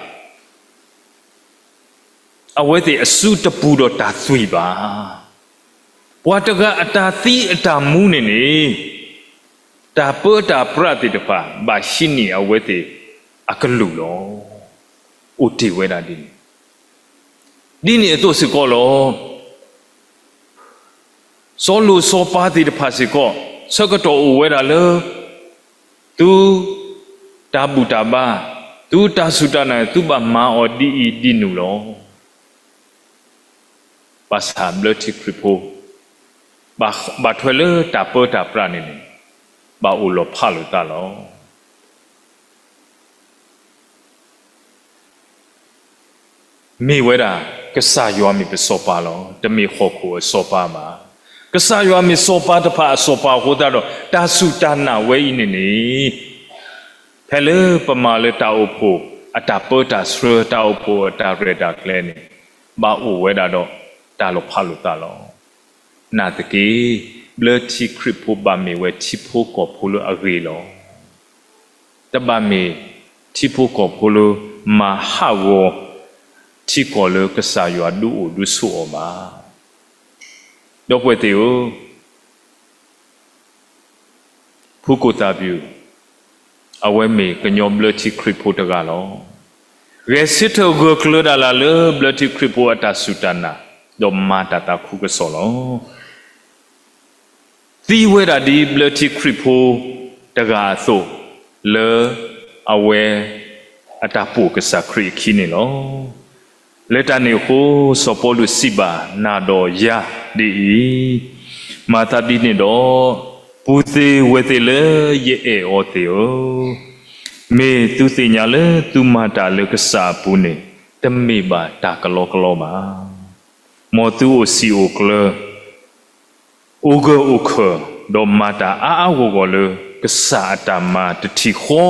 အဝဲသ့ၣ်အစုတပူၤဒီးတၢ်သွံၣ်ဘၣ်. ပှၤတဂၤအတၢ်သံအတၢ်မူန့ၣ်န့ၣ် တၢ်ပၢတၢ်ပြးသ့ၣ်တဖၣ် ဘၣ်ဟံးန့ၢ်အဝဲသ့ၣ်အကလုၢ်လီၤ. အိၣ်တ့ၢ်ဝဲဒၣ်ဒ်န့ၣ်, ဒ်န့ၣ်အသိးစ့ၢ်ကီးလီၤ. စီၤလိၣ်စီၤပၤသ့ၣ်တဖၣ်စ့ၢ်ကီး ဆၢကတီၢ်အိၣ်ဝဲဒၣ်လၢ သုတၢ်ဘူၣ်တၢ်ဘါ, သုတၢ်စူၢ်တၢ်နာ် သုဘၣ်မၤအီၤဒ်အံၤဒ်နုၤလီၤ. ဘၣ်ဆၣ်ဘျၢထံခရံာ်ဖိ ဘၣ်ထွဲလၢတၢ်ပၢတၢ်ပြးန့ၣ်န့ၣ် ဘၣ်အိၣ်လီၤဖးလိာ်သးလီၤ. မ့ၢ်ဝဲဒၣ် ကစၢ်ယွၤမ့ၢ်ပစီၤပၤလီၤ. တမ့ၢ်ဟီၣ်ခိၣ်အစီၤပၤဘၣ်. ကစၢ်ယွၤမ့ၢ်စီၤပၤတဖၣ်အစီၤပၤအဃိသတးဒီး တၢ်စူၢ်တၢ်နာ်ဝဲအံၤန့ၣ်န့ၣ် ဖဲလၢပမၤလၢတၢ်အိၣ်ဖှိၣ်အတၢ်ပၢတၢ်ဆှၢ တၢ်အိၣ်ဖှိၣ်အတၢ်ရဲၣ်တၢ်ကျဲၤန့ၣ် ဘၣ်အိၣ်ဝဲဒၣ်ဒီးတၢ်လီၤဖးလိာ်သးလီၤ. နာ်သက့ ဘျၢထံခရံာ်ဖိဘၣ်မ့ၢ်ဝဲထံဖိကီၢ်ဖိလၢအဂ့ၤလီၤ. တဘၣ်မ့ၢ်ထံဖိကီၢ်ဖိလၢမၤဟးဂီၤထံကီၢ်လၢကစၢ်ယွၤဒုးအိၣ်ဒုးဆိးအီၤဘၣ်. ဒီပုၢ်ဝဲၢ်သ့ၣ်ဧၢ, ဖုကိၣ်သၣ်ဘျုး အဝဲမ့ၢ်ကညီဘျၢထံခရံာ်ဖိတဂၤလီၤ. ဂဲၤဆၢထၢၣ်ဂၢၢ်ကျၢၤဒၣ်လၢ်လၢဘျၢထံခရံာ်ဖိအတၢ်စူၢ်တၢ်နာ် ဒီးမၤတၢ်သးခုကစီၣ်လီၤ. သံဝဲဒၣ်ဒ်ဘျၢထံခရံာ်ဖိတဂၤအသိး လၢအဝဲအတၢ်ပိာ်ကစၢ်ခရံာ်အခံန့ၣ်လီၤ. လၢတၢ်န့ၣ်အဃိ စီၤပီလူးစံးဘၣ် နၤဒီးယၤဒ်အံၤ, မၤသးဒ်န့ၣ်ဒီး, ပုၢ်သ့ၣ်ဝဲၢ်သ့ၣ်လၢယအဲၣ်အီၤသ့ၣ်ဧၢ, မ့ၢ်သုသ့ၣ်ညါလၢသုမၤတၢ်လၢကစၢ်အပူၤန့ၣ် တမ့ၢ်ဘၣ်တၢ်ကလီကလီဘၣ်. မ်သုအိၣ်စံာ်အိၣ်ကျၢၤ အိၣ်ဂၢၢ်အိၣ်ခၢၣ် ဒီးမၤတၢ်အါအါဂီၢ်ဂီၢ်လၢကစၢ်အတၢ်မၤတထံၣ်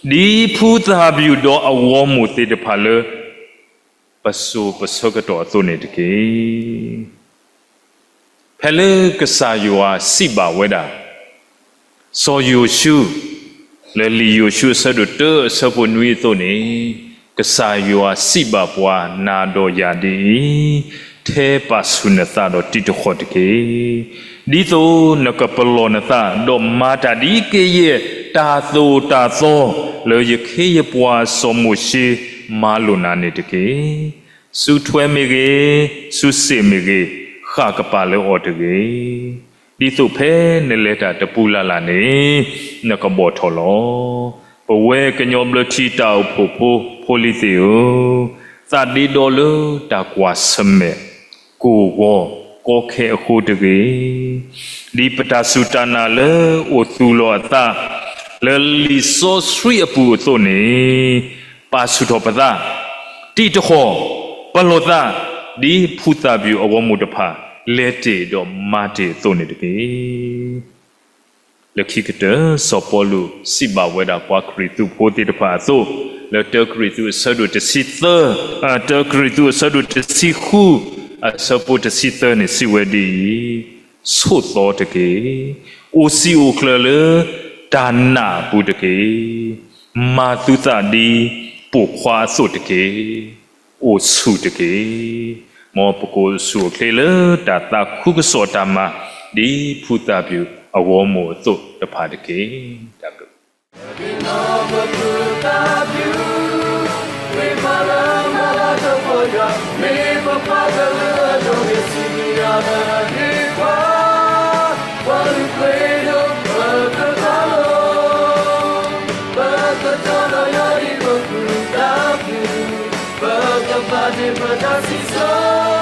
ဃီ, ဒ်ဖုသၣ်ဘျုးဒီးအဂီၢ်မိၢ်သ့ၣ်တဖၣ်လၢ ပစိၤပဆၢကတီၢ်အသိးန့ၣ်တက့ၢ်. ဖဲလၢကစၢ်ယွၤစံးဘၣ်ဝဲဒၣ် စီၤယိၤၡူ, လၢလံာ်ယိၤၡူအဆၢဒိၣ်တၢ အဆၢဖိနွံအသိးန့ၣ်, ကစၢ်ယွၤစံးဘၣ်ပှၤ နၤဒီးယၤဒ်အံၤ, ထဲပာ်ဆူၣ်နသးဒီးတံၤတဃီၣ်တက့ၢ်. ဒ်သိးနကပလီၢ်နသး ဒီးမၤတၢ်ဒ်ကယဲၢ်တၢ်သိၣ်တၢ်သီ လၢယခ့ယပှၤစီၤမိၤၡ့မၤလိာ်နၤန့ၣ်တက့ၢ်. စုထွဲမ့ၢ်ဂ့ၤ, စုစ့ၣ်မ့ၢ်ဂ့ၤ, ဃၣ်ကပၤလၢအီၤတဂ့ၤ. ဒ်သိးဖဲနလဲၤတၢ်တပူၤလၢ်လၢ်န့ၣ် နကဘီၣ်ထီၣ်လီၤ. ပဝဲကညီဘျၢထံတၢ်အိၣ်ဖှိၣ်ဖိဖိလံၤသ့ၣ်ဧၢ, သးဒ့ဒီလၢတၢ်ကွၢ်ဆၢၣ်မဲာ် ကိၢ်ဂီၤကီခဲအဃိတဂ့ၤ, ဒ်ပတၢ်စူၢ်တၢ်နာ်လၢအိၣ်သူၣ်လီၤအသး လၢလံာ်စီဆှံအပူၤအသိးန့ၣ်, ပာ်ဆူၣ်ထီၣ်ပသး, တံၤတဃီၣ်, ပလီၢ်သး, ဒ်ဖုသၣ်ဘျုးအဂီၢ်မိၢ်တဖၣ် လဲၤတ့ၢ်ဒီးမၤတ့ၢ်အသိးန့ၣ်တက့ၢ်. လၢခံကတၢၢ် စီၤပီလူးစံးဘၣ်ဝဲဒၣ်ပှၤခရံာ်သူဖိသ့ၣ်တဖၣ်အသိး, လၢတၢကရံၣ်သူးအဆၢဒိၣ်တဆံသၢ, တၢကရံၣ်သူးအဆၢဒိၣ်တဆံဃု, အဆၢဖိတဆံသၢန့ၣ် စံးဝဲဒ်အံၤ, ဆိးသီတက့ၢ်. အိၣ်စံာ်အိၣ်ကျၢၤလၢတၢ်နာ်အပူၤတက့ၢ်. မၤသုသးဒ်ပိာ်ခွါအသိးတက့ၢ်. အိၣ်ဆူၣ်တက့ၢ်. မ်ပကအိၣ်ဆူၣ်အိၣ်ချ့လၢတၢ်သးခုကစီၣ်တၢ်မၤ ဒ်ဖုသၣ်ဘျုးအဂီၢ်မိၢ်အသိးတဖၣ်တက့ၢ်. တၢ်ဘျုး